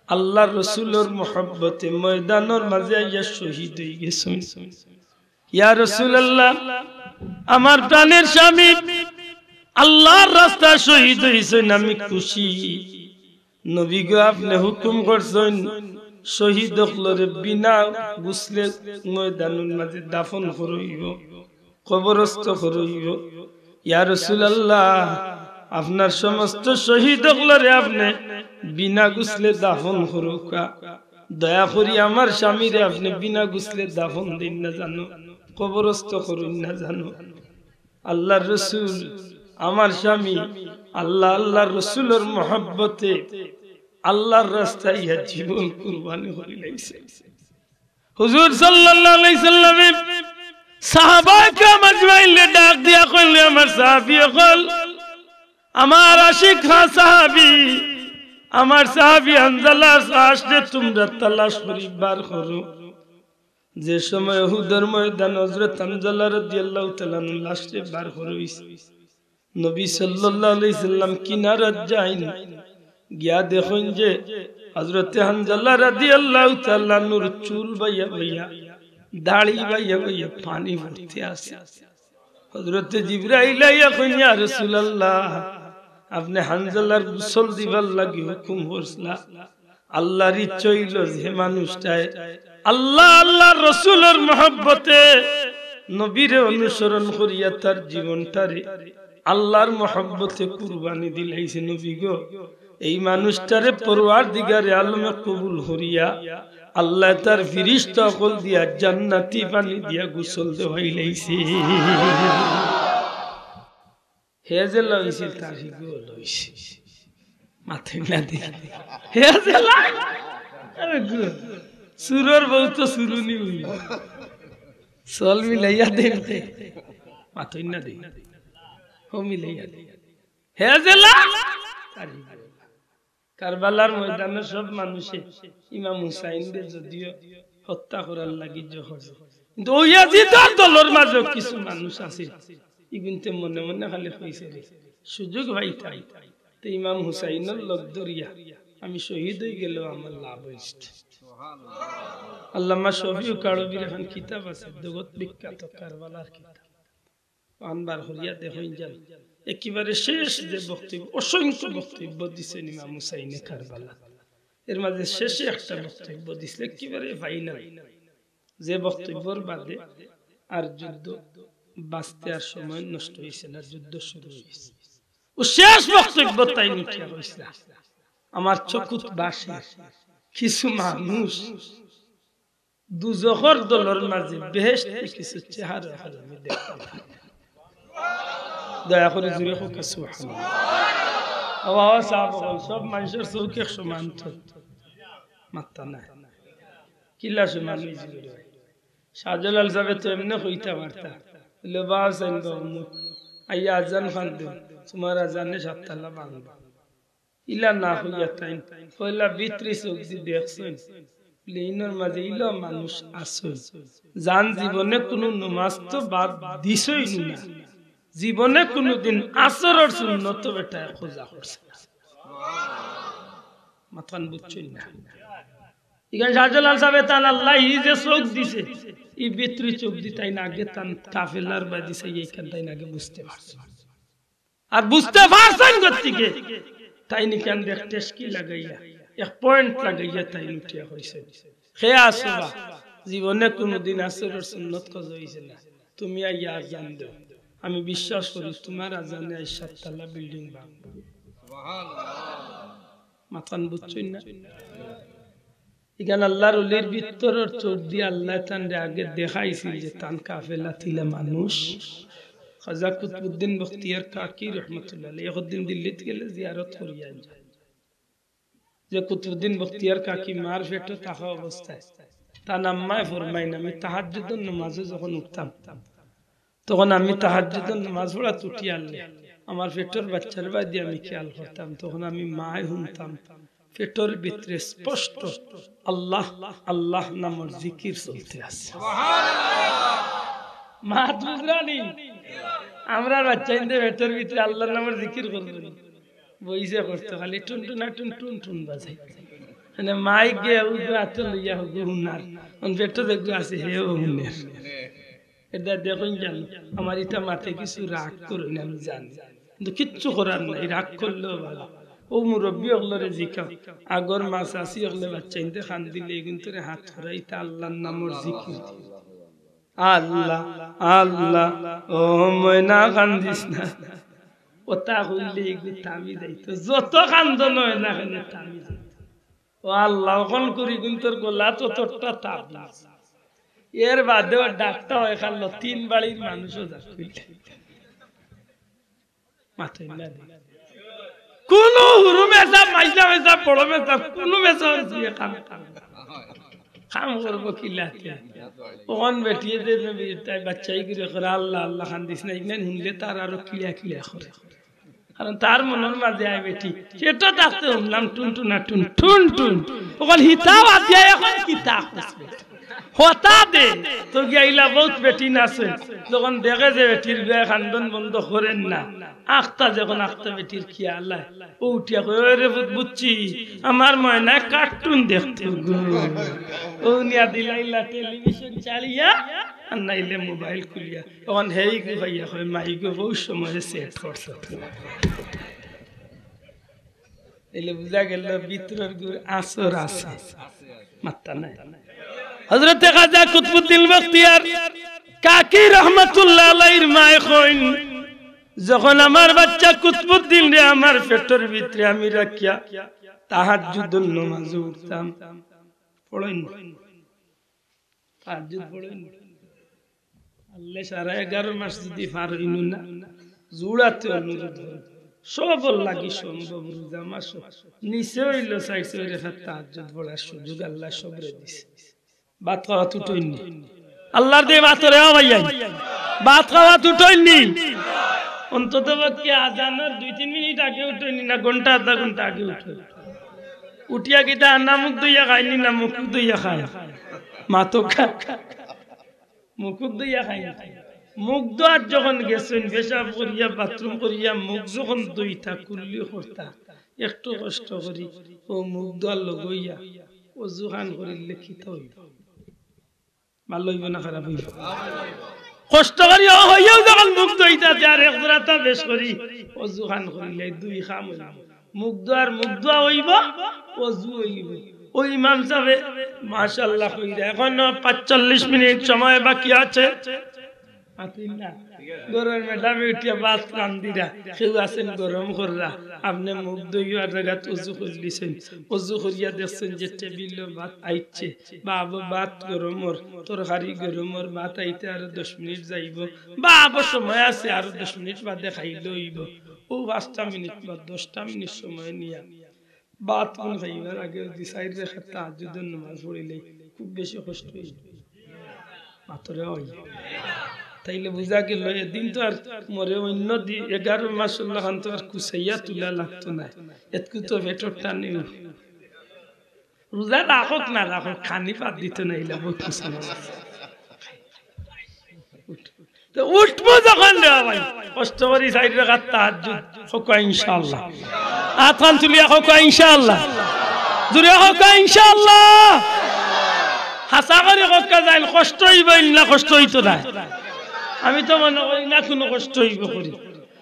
আল্লাহর রাসূলর মহব্বতে ময়দানর মাঝে আইয়া শহীদ অইগেছইন। ইয়া রাসূলুল্লাহ, আমার প্রাণের স্বামী আল্লাহর রাস্তায় শহীদ অইছইন, আমি খুশি।" নবী গো, আপনে হুকুম করছইন, শহীদ অকলরে বিনা গোসলে ময়দানর মাঝে দাফন করইবো, কবরস্থ করইবো। ইয়া রাসূলুল্লাহ, আপনার সমস্ত শহীদ অকলরে আপনে বিনা গোসলে দাফন করউক্কা। দয়া করি আমার স্বামীরে আপনে বিনা গোসলে দাফন দেইন না জানো, কবরস্থ করইন না জানো। আল্লাহর রাসূল, আমার স্বামী, আল্লাহ, আল্লাহর রাসূলর মহব্বতে আল্লাহর রাস্তায় ইয়া জীবন কুরবানি করি লাইছে। হুজুর সাল্লাল্লাহু আলাইহি সাল্লামে সাহাবায়ে কেরাম আজমাইনরে ডাক দিয়া কইলে, "আমার সাহাবী অকল, আমার আশিক হা সাহাবী, আমার সাহাবী হানজালার লাশরে তুমরা তালাশ করি বার করো।" যে সময় উহুদর ময়দান হযরত হানজালা রাদিয়াল্লাহু তাআলা আনহুর লাশরে বার করইছে, নবী সাল্লাল্লাহু আলাইহি সাল্লাম কিনারাত যাইন, গিয়া দেখইন যে হযরতে হানজালা রাদিয়াল্লাহু তাআলা আনহুর চুল বাইয়া বাইয়া, দাড়ি বাইয়া বাইয়া পানি পড়তে আছে। হযরতে জিবরাইল আইয়া কইন, "ইয়া রাসূলুল্লাহ, আপনে হানজালার গোসল দিবার লাগি হুকুম করছলা।" আল্লাহর ইচ্ছা অইলো যে মানুষটায় আল্লাহ, আল্লাহর রাসূলর মহব্বতে নবীরে অনুসরণ করিয়া তার জীবনটারে আল্লাহর মহব্বতে কুরবানি দিলাইছে। নবী গো, এই মানুষটারে পরওয়ারদিগারে আলমে কবুল করিয়া আল্লাহ তার ফিরিস্তা অকল দিয়া জান্নাতি পানি দিয়া গোসল দেওয়াইলাইছে। হে যে লইছিল, তার হিগু লইছে। মাতইন না দি। হে যে লা-, আরে গু-, সুরর বউ তো সুরুনি অইল। চল মিলাইয়া দেন তে। মাতইন না দি। হো মিলাইয়া দে। হে যে লা-, তার হিগু। কারবালার ময়দানো সব মানুষে ইমাম হুসাইনরে যদিও হত্যা করার লাগি জহর, কিন্তু ওই ইয়াজিদর দলর মাঝেও কিছু মানুষ আছে, ইগুনতে মনে মনে খালি কইছে রে, সুযোগ পাইতাম, তে ইমাম হুসাইনর লগ ধরিয়া আমি শহীদ অইগেলেও আমার লাভ অইছে। আল্লামা শফিউল কারবীর একখান কিতাব আছে, জগৎ বিখ্যাত কারবালার কিতাব। অখান বার করিয়া দেখইন যান, একেবারে শেষ যে বক্তব্য, অসংখ্য বক্তব্য দিছেন ইমাম হুসাইনে কারবালা, এর মাঝে শেষে একটা বক্তব্য দিছিল, একেবারে final। যে বক্তব্যর বাদে আর যুদ্ধ বাঁচতে আর সময় নষ্ট অইছে না, যুদ্ধ শুরু অইছে। ও শেষ বক্তব্য তাইন উঠিয়া কইছলা, "আমার চকুত বাসে কিছু মানুষ দুজখর দলর মাঝে বেহেশতি কিছু চেহারা অকল আমি দেখতাম।" দয়া করি জুরে কউক্কা সুবহানাল্লাহ। ও বাবা সাব অকল, সব মানষর চউখ এক সমান তো? মাত্তা নাই। কিলা সমান অইছে রে? শাহজালাল সাবে তো এমনে কইতা পারতা, বলে, "বা হুসাইন বা অমুক, আইয়া আজান খান দেও, তুমার আজানে সাততলা ভাঙবো।" ইলা না কইয়া তাইন পয়লা ভিতরে চউখ দি দেখছইন, বলে, "ইনর মাঝে ইলা মানুষ আছইন, যান জীবনে কুনু নমাজ তো বাদ দিছইন না, জীবনে কুনুদিন আসরর সুন্নত বেটায় কাজা করছে না।" মাতখান বুঝছইন না? ইখান শাহজালাল সাবে তান আল্লায় ই যে চউখ দিছে, ই ভিতরি চউখ দি তাইন আগে তান কাফেলার বাদি চাইয়া ইখান তাইন আগে বুঝতে পারছইন। আর বুঝতে পারছইন গতিকে তাইন ইখান দেখ টেসকি লাগাইয়া, এক point লাগাইয়া তাইন উঠিয়া কইছইন, "হে আসবা, জীবনে কুনুদিন আসরর সুন্নত কাজা অইছে না, তুমি আইয়া আজান দেও।" আমি বিশ্বাস করি তুমার আজানে আইজ সাততলা building ভাঙবো। মাতখান বুঝছইন না? ইখান আল্লার অলির ভিতরর চউখ দি আল্লায় তানরে আগে দেখাইছিল যে তান কাফেলাত ইলা মানুষ। খাজা কুতবুদ্দিন বখতিয়ার কাকি রহমতুল্লাহ আলাইহি একদিন দিল্লিত গেলে জিয়ারত করিয়া আইন। যে কুতবুদ্দিন বখতিয়ার কাকি মার পেটো থাকা অবস্থায় তান আম্মায় ফরমাইন, "আমি তাহাজ্জুদর নমাজো যখন উঠতাম, তখন আমি তাহাজ্জুদর নমাজ পড়াত উঠি আরলে আমার পেটোর বাইচ্চার বাদি আমি খিয়াল করতাম, তখন আমি মায় হুনতাম, পেটোর ভিতরে স্পষ্ট আল্লাহ, আল্লাহ নামর জিকির চলতে আছে।" মাত বুঝরানি? আমরার বাইচ্চাইন্তে পেটোর ভিতরে আল্লাহর নামর জিকির করবো নি? বইছে করতো, খালি টুনটুনা টুন টুন টুন বাজাই। মানে মাইক গিয়া উগু আতো লইয়া হগু হুনার। অন পেটো দেখগু আছে, হেও হুনের। এটা দেখইন জানো, আমার ইটা মাতে কিছু রাগ করইন আমি জানি, কিন্তু কিচ্ছু করার নাই, রাগ করলেও ভালা। অউ মুরব্বি অকলরে জিকাও, আগর মা চাচি অকলে বাইচ্চাইন্তে কান্দিলে এগুইন্তরে হাত করাইতা আল্লাহর নামর জিকির দি। আল্লাহ, আল্লাহ, ও ময়না কান্দিস না। অতা কইলে এগু থামি যাইতো। যত কান্দন অয় না কেনে থামি যাইতো। ও আল্লাহ, অখন করি গুইন্তর গলাত অতটা তাবিজ। এর বাদেও ডাকটা অয় খালি তিন বাড়ির মানুষও যার কইলে। মাতইন না দে। কুনু হুরু মেসাব, মাইজলা মেসাব, বড় মেসাব, কুনু মেসাব অইছে কাম, কাম, কাম করবো কিলা তে? অখন বেটিয়ে দে, তাই বাইচ্চাই করে করে, "আল্লাহ, আল্লাহ, কান্দিস না।" ইগুইন হুনলে তার আরো কিলা কিলা করে। কারণ তার মনর মাঝে আয় বেটি, পেটো থাকতে হুনলাম টুনটুনা টুন, টুন, টুন। অখন হিতা বাদ দিয়া অখন কিতা করছে? হতা দে, তো গিয়া ইলা বউত বেটিন আছে, যখন দেখে যে বেটির বিয়ায় কান্দন বন্ধ করের না, আখতা যখন আখতা বেটির খিয়াল আয়, অউ উঠিয়া কয়, "ওরে পুত, বুঝছি, আমার ময়নায় cartoon দেখতো গো।" অউ নিয়া দিলাইলা television চালিয়া, আর নাইলে mobile খুলিয়া। অখন হেই গু ভাইয়া কয়, "মাই গো, বউত সময় set করছো।" তাইলে বুঝা গেল ভিতরর গুর আসর আছে, মাত্তা নাই। হযরতে খাজা কুতবুদ্দিন বখতিয়ার কাকি রহমাতুল্লাহ আলাইহির মায়ে কইন, "যখন আমার বাইচ্চা কুতবুদ্দিনরে আমার পেটর ভিতরে আমি রাখিয়া তাহাজ্জুদর নমাজো উঠতাম।" পড়ইন না? তাহাজ্জুদ পড়ইন না? আল্লাহ, সাড়ে এগারো মাস যদি পার অইনু না, জুড়াতে অনুরোধ অইল, সবর লাগি সম্ভব, রোজা মাস নিচে অইল চাইর ছয় রেকাত তাহাজ্জুদ পড়ার সুযোগ আল্লাহ সবরে দিছে। ভাত খাওয়াত উঠইন নি? আল্লাহর দে ভাতরে, ও ভাইয়া, ভাত খাওয়াত উঠইন নি? অন্তত পক্ষে আজানর দুই তিন মিনিট আগে উঠইন নি, না ঘন্টা আধা ঘন্টা আগে উঠইন? উঠিয়া কিতা না মুখ ধুইয়া খাইন নি, না মুখ ধুইয়া খাইন? মাতো খা-, মুখ ধুইয়া খাইন নি? মুখ ধোয়াত যখন গেছইন, পেশাব করিয়া, বাথরুম করিয়া, মুখ যখন ধুইতা, কুল্লি করতা, একটু কষ্ট করি, অউ মুখ ধোয়ার লগে অইয়া অজু খান করিলে কিতা অইব? ভালা অইব না খারাপ অইব? কষ্ট করি অউ অইয়াও যখন মুখ ধুইতা, তে আর এক জোড়াটা বেশ করি অজু খান করিলে দুই কাম অইব। মুখ ধোয়ার মুখ ধোয়া অইব, অজু অইব। ওই ইমাম সাহেবে মাশাআল্লাহ কইরা, এখনো পাঁচচল্লিশ মিনিট সময় বাকি আছে। আছেন না? ঘরর ম্যাডামে উঠিয়া ভাত রান্ধিরা, কেউ আছেন গরম কররা, আপনে মুখ ধইয়া জাগাত অজু করলিছেন, অজু করিয়া দেখছেন যে টেবিলো ভাত আইছে, বাবু ভাত গরমর, তরকারি গরমর, ভাত আইতে আরো দশ মিনিট যাইবো, বাবু সময় আছে, আরো দশ মিনিট বাদে খাইলে অইবো। ও পাঁচটা মিনিট বা দশটা মিনিট সময় নিয়া ভাত কুন খাইবার আগে যদি চাইর রেকাত তাহাজ্জুদর নামাজ পড়িলে খুব বেশি কষ্ট অইবো। মাতরে অই। তাইলে বুঝা গেল, এদিন তো আর মরে অন্য দি-, এগারো মাস আল্লাহ খান তো আর কুচাইয়া তুলা লাগতো না। এতকু তো পেটর টানে রোজা রাখুক না রাখুক, খানি বাদ দিত না, ইলা বহুত মুসলমান আছে। তো উঠবো যখন রে ভাই, কষ্ট করি চাইর রেকাত তাহাজ্জুদ, কউক্কা ইনশাআল্লাহ। আতখান তুলিয়া কউক্কা ইনশাআল্লাহ। জুরে কউক্কা ইনশাআল্লাহ। হাছা করি কউক্কা যাইন, কষ্ট অইবো ইন না, কষ্ট অইতো না। আমি তো মনে করি না কুনু কষ্ট অইবো করি।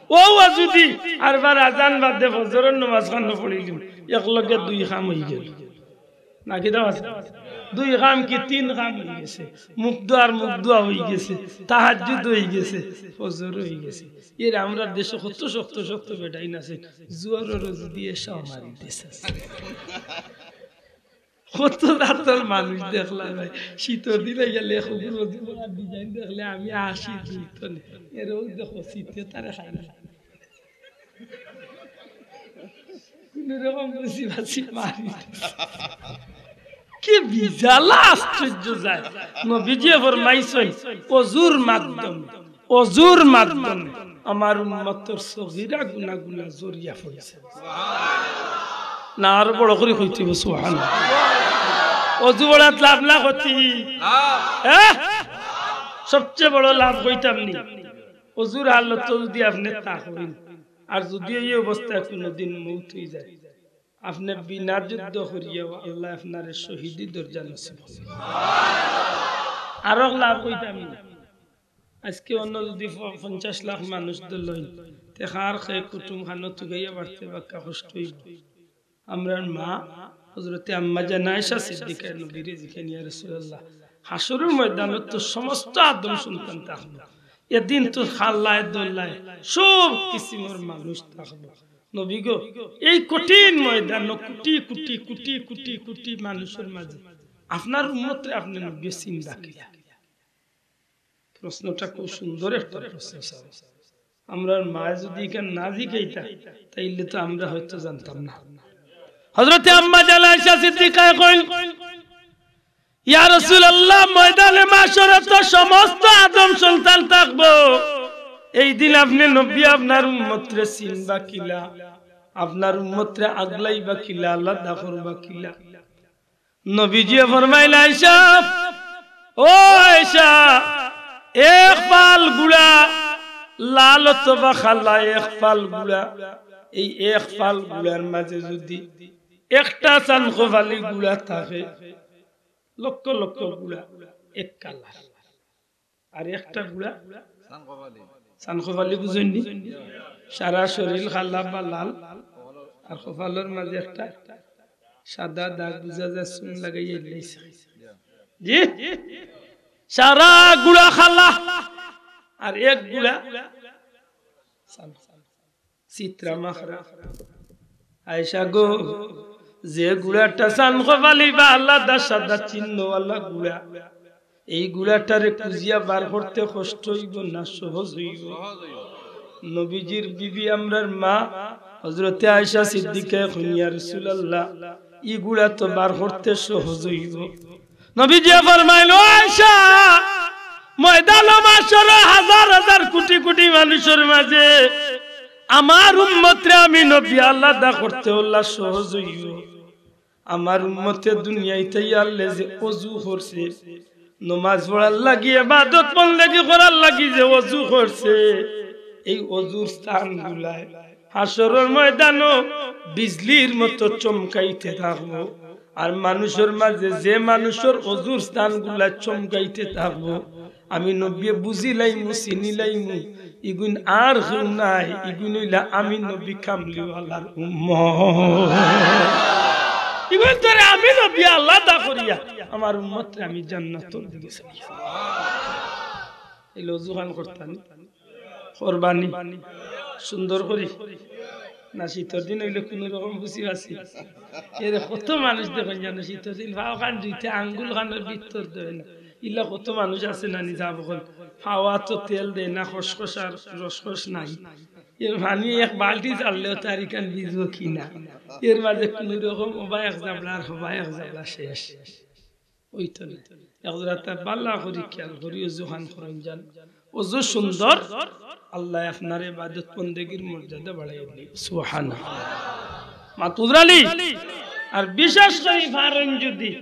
ও, ও যদি আরবার আজান বাদে ফজরর নামাজ খানো পড়িলিম, একলগে দুই কাম অইগেল। না কিতা আছে? দুই কাম কি তিন কাম অইগেছে। মুখ ধোয়ার মুখ ধোয়া অইগেছে, তাহাজ্জুদ অইগেছে, ফজর অইগেছে। এর আমরার দেশো কত শক্ত শক্ত বেটাইন আছে, জোহরর যদি এশাও মারি দিছে। কত জাতর মানুষ দেখলাম ভাই, শীতর দিনে গেলে কুকুর অজু করার design দেখলে আমি আসি দুই তনে। এর ওই দেখো শীতে তারে খাই না। কোন রকম বুঝি বাসি মারি। কি বিজালা আশ্চর্য যায়। নবীজি ফরমাইছইন, অজুর মাধ্যমে, অজুর মাধ্যমে আমার উম্মতর সগীরা গুনাগুলা ঝরিয়া পড়ছে। না, আরো বড় করি কইতে অইবো, সুবহানাল্লাহ। অজু পড়াত লাভ না ক্ষতি? হ্যাঁ? সবচেয়ে বড় লাভ কইতাম নি। অজুর হালত যদি আপনে থাকইন, আর যদি এই অবস্থায় কোনোদিন মউত অই যায়, আপনে বিনা যুদ্ধ করিয়াও আল্লায় আপনারে শহীদি দরজা নসিব করবা। আরো লাভ কইতাম নি। আজকে অন্য যদি প-, পঞ্চাশ লাখ মানুষ ধরলইন, তে কার কে কুটুম খানো তুকাইয়া বাড়তে বাক্কা কষ্ট অইবো। আমরার মা হযরতে আম্মা জান আয়েশা সিদ্দিকায় নবীরে জিকাইন, "ইয়া রাসূলুল্লাহ, হাশরর ময়দানত তো সমস্ত আদম সন্তান থাকবো, এদিন তো খাল্লায় দোল্লায় সব কিসিমর মানুষ থাকবো। নবী গো, এই কঠিন ময়দানো কোটি কোটি কোটি কোটি কোটি মানুষর মাঝে আপনার উম্মতরে আপনে নবী চিনবা কিলা?" প্রশ্নটা খুব সুন্দর একটা প্রশ্ন, স্যার। আমরার মায়ে যদি ইখান না জিকাইতা, তাইলে তো আমরা হয়তো জানতাম না। হযরতে আম্মা জান আয়েশা সিদ্দিকায় কইন, "ইয়া রাসূলুল্লাহ, ময়দানে মাশরো তো সমস্ত আদম সন্তান থাকবো। এই দিন আপনে নবী আপনার উম্মতরে চিনবা কিলা? আপনার উম্মতরে আগলাইবা কিলা? আলাদা করবা কিলা?" নবীজিয়ে ফরমাইলা, "আয়েশা, ও আয়েশা, এক ফাল গুড়া, লাল অথবা খালা এক ফাল গুড়া, এই এক ফাল গুড়ার মাঝে যদি একটা চানকোফালি গুড়া থাকে, লক্ষ লক্ষ গুড়া এক কালার।" আর একটা গুড়া চানকোফালি বুঝইন নি? সারা শরীর কালা বা লাল, আর কপালর মাঝে একটা সাদা দাগ বুঝা যায়, চুন লাগাইয়া লাইছে। জি, সারা গুড়া কালা, আর এক গুড়া চান-, চিত্রা মাখরা। আয়েশা গো, যে গুড়াটা চানকোফালি বা আলাদা সাদা চিহ্নওয়ালা গুড়া, এই গুড়াটারে খুঁজিয়া বার করতে কষ্ট অইবো না সহজ অইবো? নবীজির বিবি আমরার মা হযরতে আয়েশা সিদ্দিকায় কইন, "ইয়া রাসূলুল্লাহ, ই গুড়া তো বার করতে সহজ অইবো।" নবীজিয়ে ফরমাইলা, "ও আয়েশা, ময়দানে মাশরো হাজার হাজার কোটি কোটি মানুষর মাঝে আমার উম্মতরে আমি নবী আলাদা করতে অলা সহজ অইবো। আমার উম্মতে দুনিয়াইত আইয়া যে অজু করছে, নমাজ পড়ার লাগি, ইবাদত বন্দেগি করার লাগি যে অজু করছে, এই অজুর স্থান গুলায় হাশরর ময়দানো বিজলির মতো চমকাইতে থাকবো। আর মানুষর মাঝে যে মানুষর অজুর স্থান গুলায় চমকাইতে থাকবো, আমি নবীয়ে বুঝিলাইমু, চিনিলাইমু, ইগুইন আর কেউ নায়, ইগুইন অইলা আমি নবী কামলিওয়ালার উম্মত।" ইগুন তোরে আমি নবী আলাদা করিয়া আমার উম্মতরে আমি জান্নাতর দিকে চালাই। এই অজুখান করতানি, করবানি সুন্দর করি। না, শীতর দিন অইলে কুনু রকম বুঝি আছি। এরে কত মানুষ দেখইন জানো, শীতর দিন পাও খান ধুইতে আঙ্গুল খানর ভিতর দেয় না। ইলা কত মানুষ আছে না নি, যাবো কই, পাওয়া তো তেল দেয় না, খসখস আর রসখস নাই। এর পানি এক বালতি চাললেও তার ইখান ভিজবো কি না, এর মাঝে কুনু রকম ওবা এক জাবলা আর হবা এক জাবলা শেষ। ওই তো না। এক জোড়া তার বালা করি খেয়াল করি, অজুখান করইন যান। অজু সুন্দর, আল্লায় আপনার ইবাদত বন্দেগীর মর্যাদা বাড়াইয়া দিন। সুবহানাল্লাহ। মাতুদ্রালি, আর বিশেষ করি পারইন যদি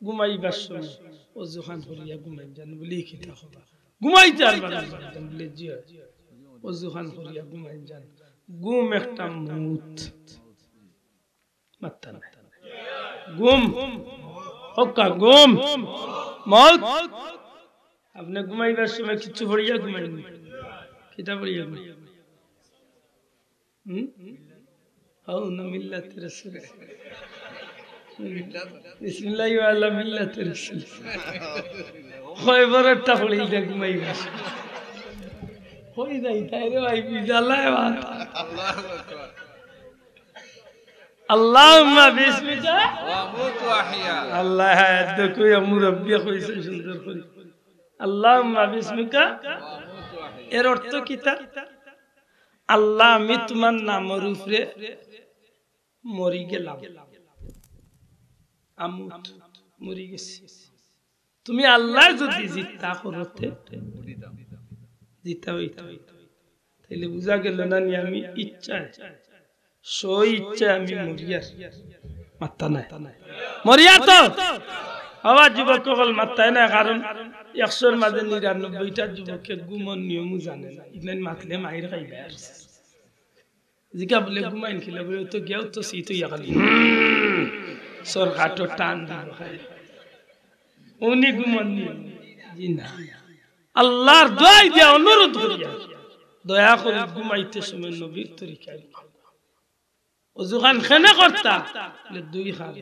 ঘুমাইবার সময় অজুখান করিয়া ঘুমাইন যান, বলি কিতা কথা। ঘুমাইতে আর পারইন না, বলে জি হয়। অজুখান করিয়া ঘুমাইন যান। ঘুম একটা মউত। মাত্তা নাই। ঘুম। হক্কা ঘুম। মউত। আপনে ঘুমাইবার সময় কিচ্ছু পড়িয়া ঘুমাইন নি? কিতা পড়িয়া ঘুমাইন? হুম? হাউ না মিল্লাতে রসুল। বিসমিল্লাহি ওয়া আলা মিল্লাতে রসুল। কয়বারটা পড়ি দেখ ঘুমাইবার। কই যাই তাই রে ভাই, বিজালায় বাত। আল্লাহুম্মা বিসমিকা ওয়া আমুতু ওয়া আহইয়া। আল্লাহ হায়াত দেখো, ইয়া মুরব্বি কইছে সুন্দর করি। আল্লাহুম্মা বিসমিকা। এর অর্থ কিতা? আল্লাহ, আমি তোমার নামর উপরে মরি গেলাম। আমুত, মরি গেছি। তুমি আল্লাহ যদি জিতা করতে, জিতা অইতা। তাইলে বুঝা গেল না নি, আমি ইচ্ছায়, স্ব ইচ্ছায় আমি মরিয়ার। মাত্তা নাই। মরিয়ার তো। আবার যুবক অকল মাত্তায় না, কারণ একশোর মাঝে নিরানব্বইটা যুবকে ঘুমর নিয়মও জানে না। ইনাইন মাতলে মাইর খাইবে আর। জিকা বলে, "ঘুমাইন কিলা?" বলে, "তো গিয়াও তো সিট অইয়া খালি।" হুম, সর কাটো টান দিব খালি। উনি ঘুমন নি। জি না। আল্লাহর দোয়াই দিয়া অনুরোধ করিয়া, দয়া করি ঘুমাইতে সময় নবীর তরিকায় ঘুমাও। অজুখান কেনে করতা? বলে, দুই কারণ।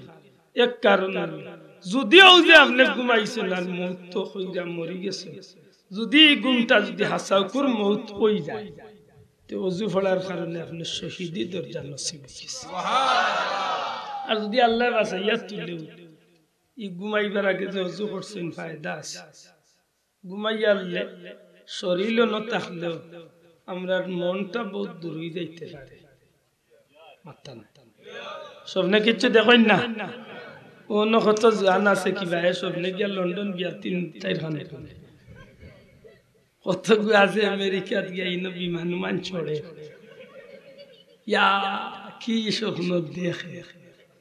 এক কারণ হইল, যুদি অউ যে আপনে ঘুমাইছইন আর মউত তো কইরা মরি গেছইন, যুদি ই ঘুমটা যুদি হাছাউকুর মউত অই যায়, তে অজু পড়ার কারণে আপনে শহীদি দরজা নসিব অই গেছে। আর যুদি আল্লায় বাঁচাইয়া তুলেও, ই ঘুমাইবার আগে যে অজু করছইন, ফায়দা আছে। ঘুমাইয়া আইলে শরীরও না থাকলেও আমরার মনটা বউত দূর অই যাইতে পারে। মাত্তা নাই। স্বপ্নে কিচ্ছু দেখইন না? অনো কত জোয়ান আছে কিবা, এ স্বপ্নে গিয়া লন্ডন গিয়া তিন চাইর খান দেখইন। কত গু আছে আমেরিকাত গিয়া ইনো বিমান উমান ছড়ে। ইয়া, কি স্বপ্ন দেখে।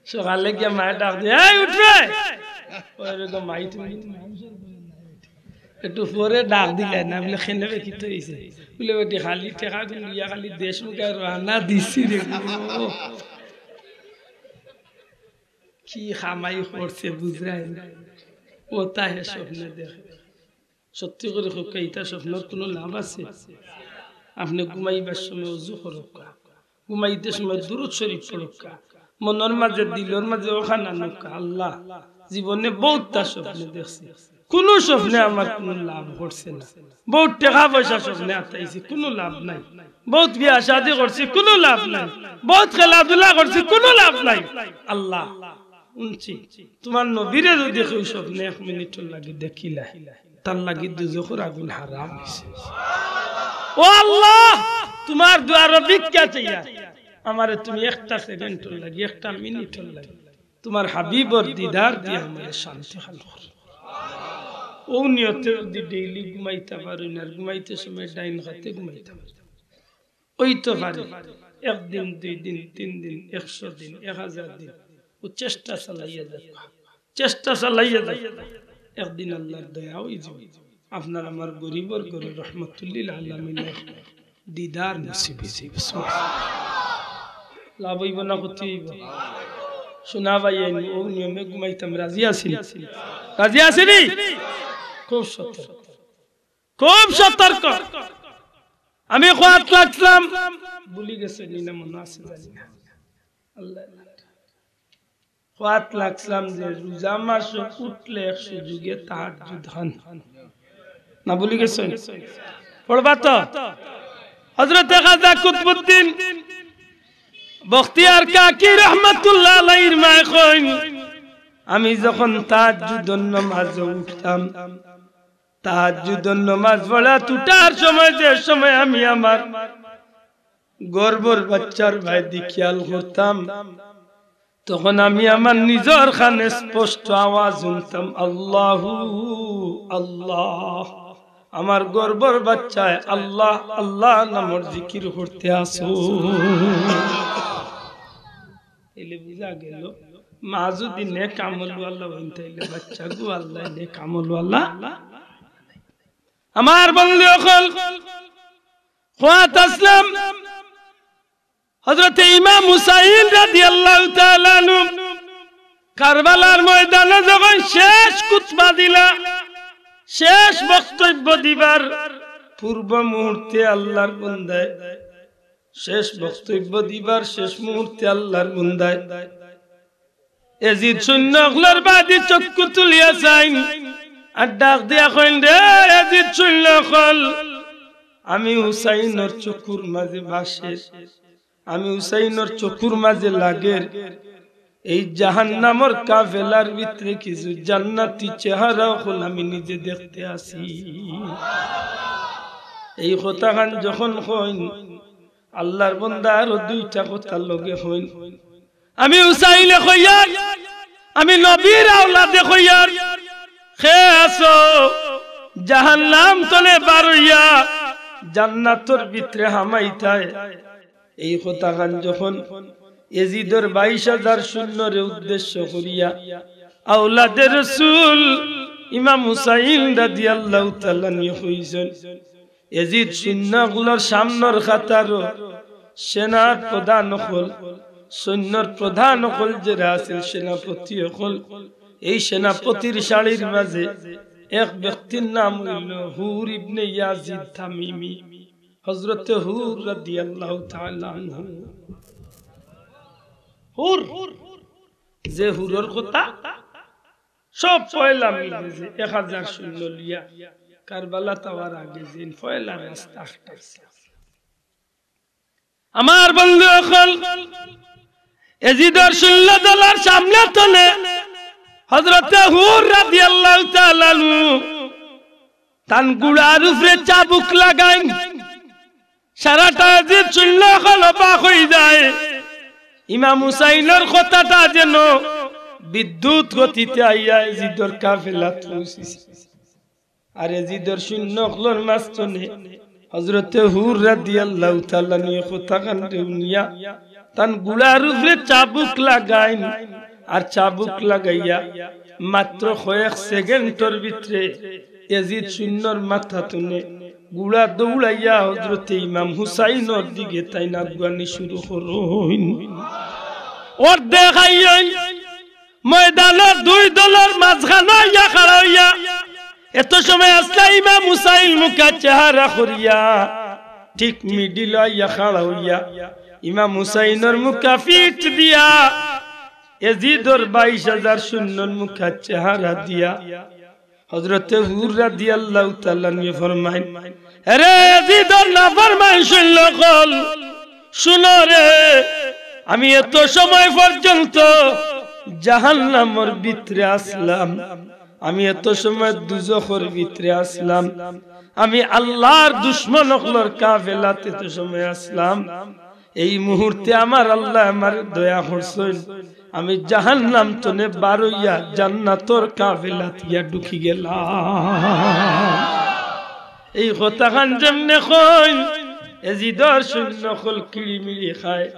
সকালে গিয়া মায়ে ডাক দেয়, "এই উঠ রে।" ওই রে গো মাই, তুমি কিন্তু মানুষের ঘরে নাই উঠি। একটু পরে ডাক দিলে না, বলে, "কেনে বে, কিতা অইছে?" বলে, "বেটি, খালি টেকা গুন লইয়া খালি দেশ মুখা রওয়ানা দিছি রে গো।" কি কামাই করছে বুঝরায় না। অতা হে স্বপ্নে দেখে। সত্যি করি কউক্কা, ইতা স্বপ্নর কুনু লাভ আছে? আপনে ঘুমাইবার সময় অজু করউক্কা, ঘুমাইতে সময় দুরূদ শরীফ পড়উক্কা, মনর মাঝে, দিলর মাঝে অখান আনউক্কা, "আল্লাহ, জীবনে বউততা স্বপ্নে দেখছি, কুনু স্বপ্নে আমার কুনু লাভ করছে না। বউত টেকা পয়সা স্বপ্নে আতাইছি, কুনু লাভ নাই। বউত বিয়া শাদি করছি, কুনু লাভ নাই। বউত খেলাধুলা করছি, কুনু লাভ নাই। আল্লাহ, হুনছি, তুমার নবীরে যুদি কেউ স্বপ্নে এক মিনিটর লাগি দেখিলায়, তার লাগি দুজখর আগুন হারাম অইছে। ও আল্লাহ, তুমার দুয়ারো ভিক্ষা চাইয়া, আমারে তুমি একটা সেকেন্ডর লাগি, একটা মিনিটর লাগি তুমার হাবিবর দিদার দিয়া আমারে শান্তি হান করো।" অউ নিয়তে যুদি ডেইলি ঘুমাইতা পারইন, আর ঘুমাইতে সময় ডাইন কাতে ঘুমাইতা পারইন, অইতো পারে, একদিন, দুই দিন, তিন দিন, একশো দিন, এক হাজার দিন, অউ চেষ্টা চালাইয়া যাউক্কা, চেষ্টা চালাইয়া যাউক্কা। একদিন আল্লাহর দয়া অইযিবো, আপনার আমার গরিবর ঘরো রহমাতুল্লিল আলামিনর দিদার নসিব অইযিবো। লাভ অইবো না ক্ষতি অইবো? সোনা ভাই, অউ নিয়মে ঘুমাইতাম, রাজি আছইন? রাজি আছইন নি? খুব সতর্ক। খুব সতর্ক। আমি কওয়াত লাগছিলাম, ভুলি গেছি নি না মনো আছে জানি না। আল্লাহ। কওয়াত লাগছিলাম যে রোজা মাসো উঠলে এক সুযোগে তাহাজ্জুদ খান। না ভুলি গেছইন? পড়বা তো? হযরতে খাজা কুতবুদ্দিন বখতিয়ার কাকি রহমাতুল্লাহ আলাইহির মায় কইন, আমি যখন তাহাজ্জুদর নমাজো উঠতাম, তাহাজ্জুদর নমাজ পড়াত উঠার সময় যে সময় আমি আমার গর্ভর বাচ্চার বায়দি খেয়াল করতাম, তখন আমি আমার নিজর কানে স্পষ্ট আওয়াজ হুনতাম, "আল্লাহু আল্লাহ।" আমার গর্ভর বাচ্চায় আল্লাহ আল্লাহ নামর জিকির করতে আছো। তাইলে বুঝা গেল, মা যদি নেক আমলওয়ালা হইন, তাইলে বাচ্চাগু আল্লাহ নেক আমলওয়ালা। আমার বন্ধু অকল, কওয়াত আছলাম, হযরতে ইমাম হুসাইন রাদিয়াল্লাহু তাআলা আনহু কারবালার ময়দানো যখন শেষ খুতবা দিলা, শেষ বক্তব্য দিবার পূর্ব মুহূর্তে আল্লাহর বন্দায়, শেষ বক্তব্য দিবার শেষ মুহূর্তে আল্লাহর বন্দায় এজিদ সৈন্য অকলর বায়দি চক্ষু তুলিয়া চাইন, আর ডাক দিয়া কইন, "রে এজিদ সৈন্য অকল, আমি হুসাইনর চকুর মাঝে বাসের, আমি হুসাইনর চকুর মাঝে লাগের, এই জাহান্নামর কাফেলার ভিতরে কিছু জান্নাতি চেহারা অকল আমি নিজে দেখতে আছি।" এই কথাখান যখন কইন, আল্লাহর বন্দা আরো দুইটা কথা লগে কইন, "আমি হুসাইনে কইয়ার, আমি নবীর আওলাদে কইয়ার, কে আছো জাহান্নাম তনে বারইয়া জান্নাতর ভিতরে হামাইতায়।" এই কথাখান যখন এজিদর বাইশ হাজার সৈন্যরে উদ্দেশ্য করিয়া আওলাদে রসুল ইমাম হুসাইন রাদিয়াল্লাহু তাআলা আনহু কইছইন, এজিদ সৈন্য অকলর সামনর কাতারো সেনার প্রধান অকল, সৈন্যর প্রধান অকল যেরা আছিল, সেনাপতি অকল, এই সেনাপতির সারির মাঝে এক ব্যক্তির নাম অইল হুর ইবনে ইয়াজিদ তামিমি, হযরতে হুর রাদিয়াল্লাহু তাআলা আনহু। হুর, যে হুরর কথা সব পয়লা মিলে যে এক হাজার সৈন্য লইয়া কারবালাত আওয়ার আগে যে পয়লা রাস্তা আটকাইছে। আমার বন্ধু অকল, এজিদর সৈন্য দলর সামনে তনে হযরতে হুর রাদিয়াল্লাহু তাআলা আনহু তান ঘুড়ার উপরে চাবুক লাগাইন। সারাটা এজিদ সৈন্য অকল অবাক অই যায়। ইমাম হুসাইনর কথাটা যেন বিদ্যুৎ গতিতে আইয়া এজিদর কাফেলাত পৌঁছিছে। আর এজিদর সৈন্য অকলর মাঝখানে হযরতে হুর রাদিয়াল্লাহু তাআলা আনহু কথাখানরে হুনিয়া তান ঘুড়ার উপরে চাবুক লাগাইন, আর চাবুক লাগাইয়া মাত্র কয়েক সেকেন্ডর ভিতরে এজিদ সৈন্যর মাথা তনে ঘুড়া দৌড়াইয়া হযরতে ইমাম হুসাইনর দিকে তাইন আগুয়ানি শুরু করইন। অর্ধেক আইয়া ময়দানর দুই দলর মাঝখানো আইয়া খাড়া অইয়া, এত সময় আছলা ইমাম হুসাইন মুখা চেহারা করিয়া, ঠিক মিডিলো আইয়া খাড়া অইয়া, ইমাম হুসাইনর মুখা পিঠ দিয়া, এজিদর বাইশ হাজার সৈন্যর মুখা চেহারা দিয়া, হযরতে হুর রাদিয়াল্লাহু তাআলা আনহু ফরমাইন, "এরে এজিদর নাফরমান সৈন্য অকল, শুনো রে, আমি এত সময় পর্যন্ত জাহান্নামর ভিতরে আছলাম, আমি এত সময় দুজখর ভিতরে আছলাম, আমি আল্লাহর দুশমন অকলর কাফেলাত এত সময় আছলাম, এই মুহূর্তে আমার আল্লায় আমারে দয়া করছইন, আমি জাহান্নাম তনে বারইয়া জান্নাতর কাফেলাত গিয়া ঢুকি গেলাম।" এই কথাখান যেমনে কইন, এজিদর সৈন্য অকল কিড়িমিড়ি খায়,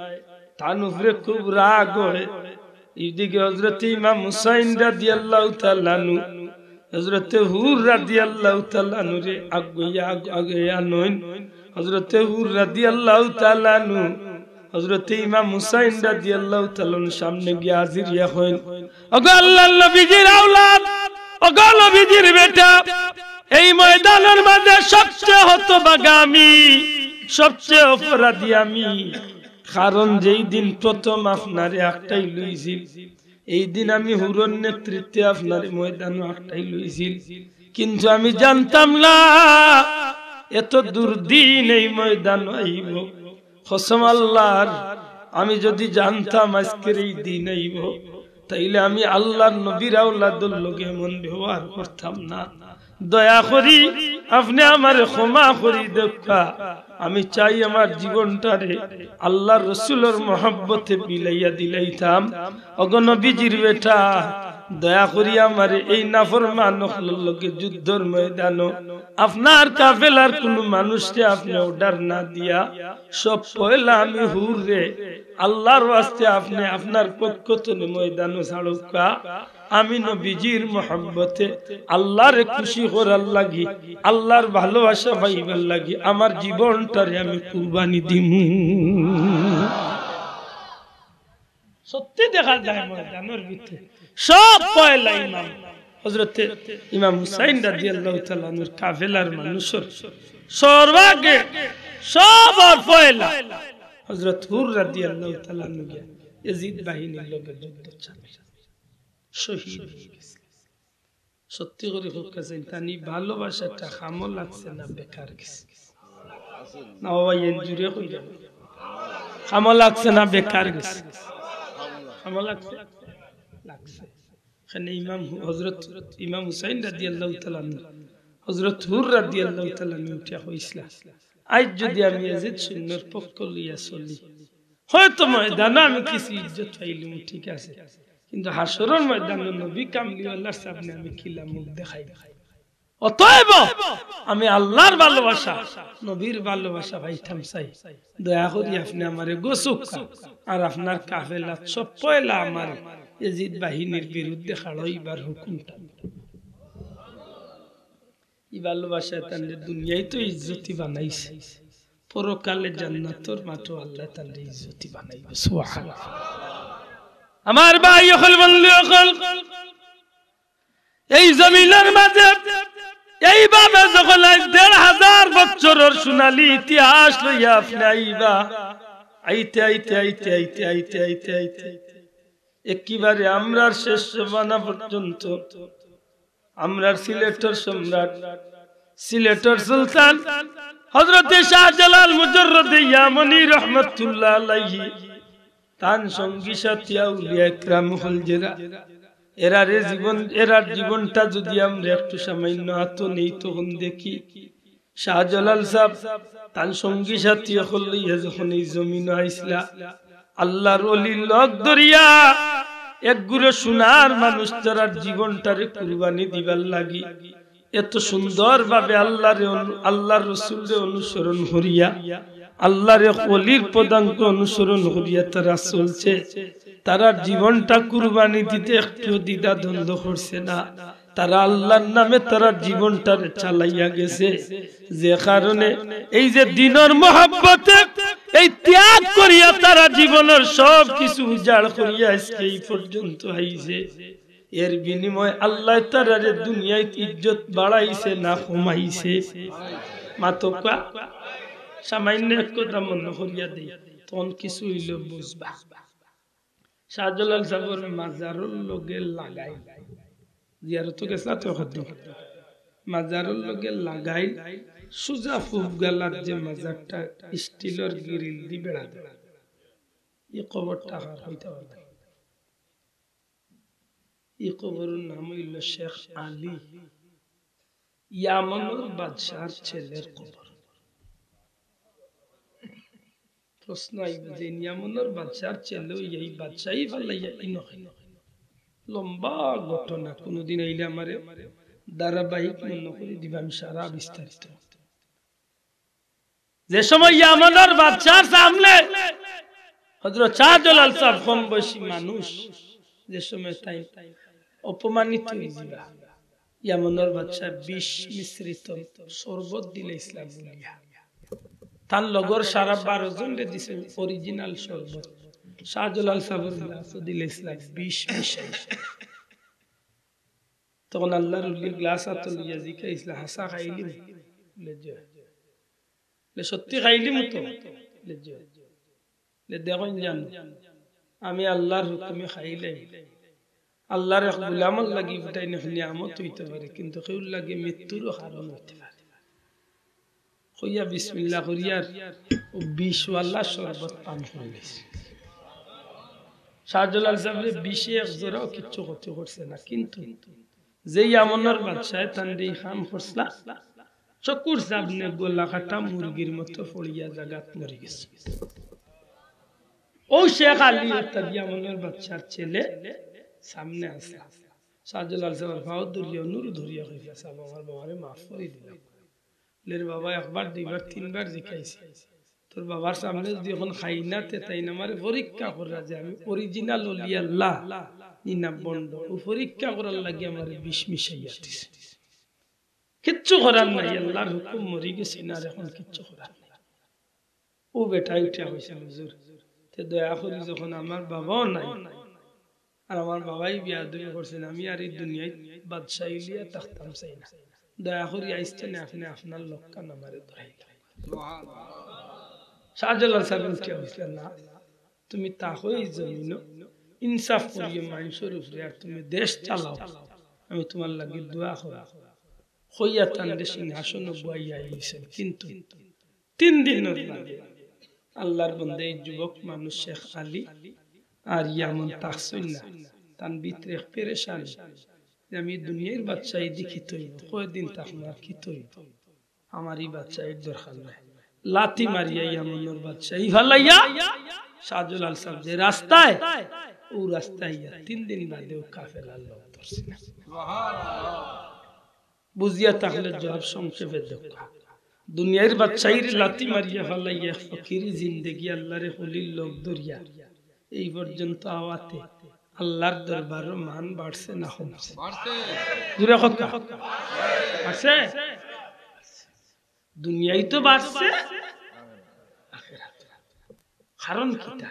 তান উপরে খুব রাগ অয়। এইদিকে হযরতে ইমাম হুসাইন রাদিয়াল্লাহু তাআলা আনহু, হযরতে হুর রাদিয়াল্লাহু তাআলা আনহুরে আগুয়া আগ-, আগুয়া আনইন। হযরতে হুর রাদিয়াল্লাহু তাআলা আনহু, হযরতে ইমাম হুসাইন রাদিয়াল্লাহু তাআলা আনহুর সামনে গিয়া হাজির অইয়া কইন, "ওগো আল্লাহর নবীজির আওলাদ, ওগো নবীজির বেটা, এই ময়দানর মাঝে সবচেয়ে হতভাগা আমি, সবচেয়ে অপরাধী আমি।" কারণ যেই দিন প্রথম আপনারে আটকাইল অইছিল, এই দিন আমি হুরর নেতৃত্বে আপনারে ময়দানো আটকাই লইছিল, কিন্তু আমি জানতাম না এত দুর্দিন এই ময়দানো আইব। কসম আল্লাহর, আমি যদি জানতাম আজকের এই দিন আইব, তাইলে আমি আল্লাহর নবীর আওলাদর লগে এমন ব্যবহার করতাম না। দয়া করি আপনে আমারে ক্ষমা করি দেউক্কা। আমি চাই আমার জীবনটারে আল্লাহর রসুলর মহব্বতে বিলাইয়া দিলাইতাম। ওগো নবীজির বেটা, দয়া করি আমারে এই নাফরমান অকলর লগে যুদ্ধর ময়দানো আপনার কাফেলার কুনু মানুষরে আপনে অর্ডার না দিয়া সব পয়লা আমি হুররে আল্লাহর ওয়াস্তে আপনে আপনার পক্ষ তনে ময়দানো ছাড়উক্কা। আমি নবীজির মহব্বতে আল্লাহরে খুশি করার লাগি, আল্লাহর ভালোবাসা পাইবার লাগি আমার জীবনটারে আমি কুরবানি দিমু। সত্যি দেখা যায় ময়দানর ভিতরে সব পয়লা ইমাম, হযরতে ইমাম হুসাইন রাদিয়াল্লাহু তাআলা আনহুর কাফেলার মানুষর সর্বাগে সবর পয়লা হযরত হুর রাদিয়াল্লাহু তাআলা আনহু গিয়া ইয়াজিদ বাহিনীর লগে যুদ্ধ চালাইলা, শহীদ অইগেছে। সত্যি করি কউক্কা চাইন, তান ই ভালোবাসাটা কামো লাগছে না বেকার গেছে? না বাবা, এন জুরে কইরা, কামো লাগছে না বেকার গেছে? কামো লাগছে, লাগছে। এখানে ইমাম হু-, হযরত ইমাম হুসাইন রাদিয়াল্লাহু তাআলা আনহু, হযরত হুর রাদিয়াল্লাহু তাআলা আনহু উঠিয়া কইছলা, "আইজ যদি আমি ইয়াজিদ সৈন্যর পক্ষ লইয়া চলি, হয়তো ময়দানো আমি কিছু ইজ্জত পাইলিমু, ঠিক আছে, কিন্তু হাশরর ময়দানো নবী কামলিওয়ালার সামনে আমি কিলা মুখ দেখাইমু?" অতএব আমি আল্লাহর ভালোবাসা, নবীর ভালোবাসা পাইতাম চাই। দয়া করি আপনে আমারে গছউক্কা, আর আপনার কাফেলাত সব পয়লা আমারে ইয়াজিদ বাহিনীর বিরুদ্ধে খাড়া অইবার হুকুমটা। ই ভালোবাসায় তানরে দুনিয়াত তো ইজ্জতি বানাইছে, পরকালে জান্নাতর মাঠো আল্লায় তানরে ইজ্জতি বানাইবা। সুবহানাল্লাহ। আমার ভাই অকল, বন্ধু অকল, এই জমিনর মাঝে এইভাবে যখন আইজ দেড় হাজার বছরর সোনালী ইতিহাস লইয়া আপনে আইবা, আইতে আইতে আইতে আইতে আইতে আইতে আইতে একেবারে আমরার শেষ জমানা পর্যন্ত আমরার সিলেটর সম্রাট, সিলেটর সুলতান হযরতে শাহজালাল মুজাররদে ইয়ামনি রহমতুল্লাহ আলাইহি, তান সঙ্গী সাথী আউলিয়া একরাম অকল যেরা, এরারে জীবন, এরার জীবনটা যদি আমরা একটু সামান্য আতো নেই, তখন দেখি শাহজালাল সাব তান সঙ্গী সাথী অকল লইয়া যখন এই জমিনো আইছলা, আল্লাহর ওলির লগ ধরিয়া এক গুরু সোনার মানুষ তারার জীবনটারে কুরবানি দিবার লাগি এত সুন্দরভাবে আল্লাহরে অনু-, আল্লাহর রসুলরে অনুসরণ করিয়া, আল্লাহর এক ওলির পদাঙ্ক অনুসরণ করিয়া তারা চলছে। তারার জীবনটা কুরবানি দিতে একটু দ্বিধা দ্বন্দ্ব করছে না। তারা আল্লাহর নামে তারার জীবনটারে চালাইয়া গেছে, যে কারণে এই যে দ্বীনর মহব্বতে এই ত্যাগ করিয়া তারা জীবনর সব কিছু উজাড় করিয়া আজকে এই পর্যন্ত আইছে। এর বিনিময়ে আল্লায় তারারে দুনিয়াত ইজ্জত বাড়াইছে না কমাইছে? মাতউক্কা, সামান্য এক কথা মনো করিয়া দেই, তখন কিছু অইলেও বুঝবা। শাহজালাল সাবর মাজারর লগে লাগাইল, জিয়ারতো গেছলা তো একদিন, মাজারর লগে লাগাইল, সুজা পুব গালাত যে মাজারটা স্টিলর গ্রিল দি বেড়া দেওয়া, ই কবরটা কার কইতা পারবা? ই কবরর নাম অইলো শেখ আলী, ইয়ামনর বাদশার ছেলের কবর। প্রশ্ন আইব যে ইয়ামনর বাদশার ছেলে অইয়া ই বাদশাই ফালাইয়া ই নহে। লম্বা ঘটনা, কুনুদিন আইলে আমারে ধারাবাহিক মনো করি দিবা, আমি সারা বিস্তারিত। যে সময় ইয়ামনর বাদশার সামনে হযরত শাহজালাল সাব কম বয়সী মানুষ, যে সময় তাইন অপমানিত অইযিবা, ইয়ামনর বাদশা বিষ মিশ্রিত শরবত দিলে ইসলাম বলিয়া। তার লগর সারা বারো জনরে দিছে অরিজিনাল শরবত। শাহজালাল সাবর গ্লাসও দিলে ইসলাম বিষ মিশাই। তখন আল্লাহর ওলি গ্লাস আতো লইয়া জিকাইছলা, "হাছা খাইলিমু?" বলে, "জি।" বলে, "সত্যি খাইলিমু তো?" বলে, "জি।" বলে, "দেখইন জানো, আমি আল্লাহর হুকুমে খাইলাই, আল্লাহর এক গোলামর লাগি ইটা নিয়ামত অইতে পারে, কিন্তু কেউর লাগি মৃত্যুরও কারণ অইতে পারে। কইয়া বিসমিল্লাহ করিয়ার অউ বিষওয়ালা শরবত পান করিলিছে। শাহজালাল সাবরে বিষে এক জরাও কিচ্ছু ক্ষতি করছে না, কিন্তু যে ইয়ামনর বাদশায় তানরে ই কাম করছলা, চকুর সামনে গলা কাটা মুরগির মতো পড়িয়া জাগাত মরি গেছে। অউ শেখ আলী অর্থাৎ ইয়ামনর বাদশার ছেলে সামনে আছে। শাহজালাল সাবর পাও ধরিয়া, অনুরোধ ধরিয়া কইলা, "সাব, আমার বাবারে মাফ করি দিলাও।" বলে, "রে বাবা, একবার, দুইবার, তিনবার জিকাইছি। তোর বাবার সামনে যদি অখন খাই না, তে তাইন আমারে পরীক্ষা কররা যে আমি original অলি আল্লাহ নি না ভন্ড। অউ পরীক্ষা করার লাগি আমারে বিষ মিশাইয়া দিছে। কিচ্ছু করার নাই, আল্লাহর হুকুম, মরি গেছি না, আর অখন কিচ্ছু করার নাই।" অউ বেটায় উঠিয়া কইছে, "হুজুর, তে দয়া করি যখন আমার বাবাও নাই, আর আমার বাবায় বেয়াদবি করছইন, আমি আর ই দুনিয়াত বাদশাই লইয়া থাকতাম চাই না। দয়া করি আইজ থাকি আপনে আপনার লগ খান আমারে ধরাইলা।" শাহজালাল সাব উঠিয়া কইছলা, "না, তুমি থাকো ই জমিনো, ইনসাফ করিও মানষর উপরে, আর তুমি দেশ চালাও, আমি তুমার লাগি দোয়া করমু।" কইয়া তানরে সিংহাসনো বওয়াইয়া আইছইন। কিন্তু তিন দিনর বাদে আল্লাহর বন্দা ই যুবক মানুষ শেখ আলী আর ইয়ামন থাকছইন না, তান ভিতরে এক পেরেশানি যে আমি দুনিয়ার বাদশাই দি কিতা অইবো, কয়দিন থাকমু আর কিতা অইবো, আমার ই বাদশাইর দরকার নাই। লাথি মারিয়া ইয়ামনর বাদশাই ফালাইয়া শাহজালাল সাব যে রাস্তায়, অউ রাস্তায় ইয়া তিন দিন বাদে অউ কাফেলার লগ ধরছে না। বুঝিয়া থাকলে জবাব সংক্ষেপে দেউক্কা। দুনিয়ার বাদশাইর লাথি মারিয়া ফালাইয়া ফকিরি জিন্দেগি আল্লাহর এক অলির লগ ধরিয়া এই পর্যন্ত আওয়াতে আল্লাহর দরবারো মান বাড়ছে না কমছে? বাড়ছে। জোরে কউক্কা। বাড়ছে? দুনিয়ায় তো বাড়ছে, আখেরাত। কারণ কিতা?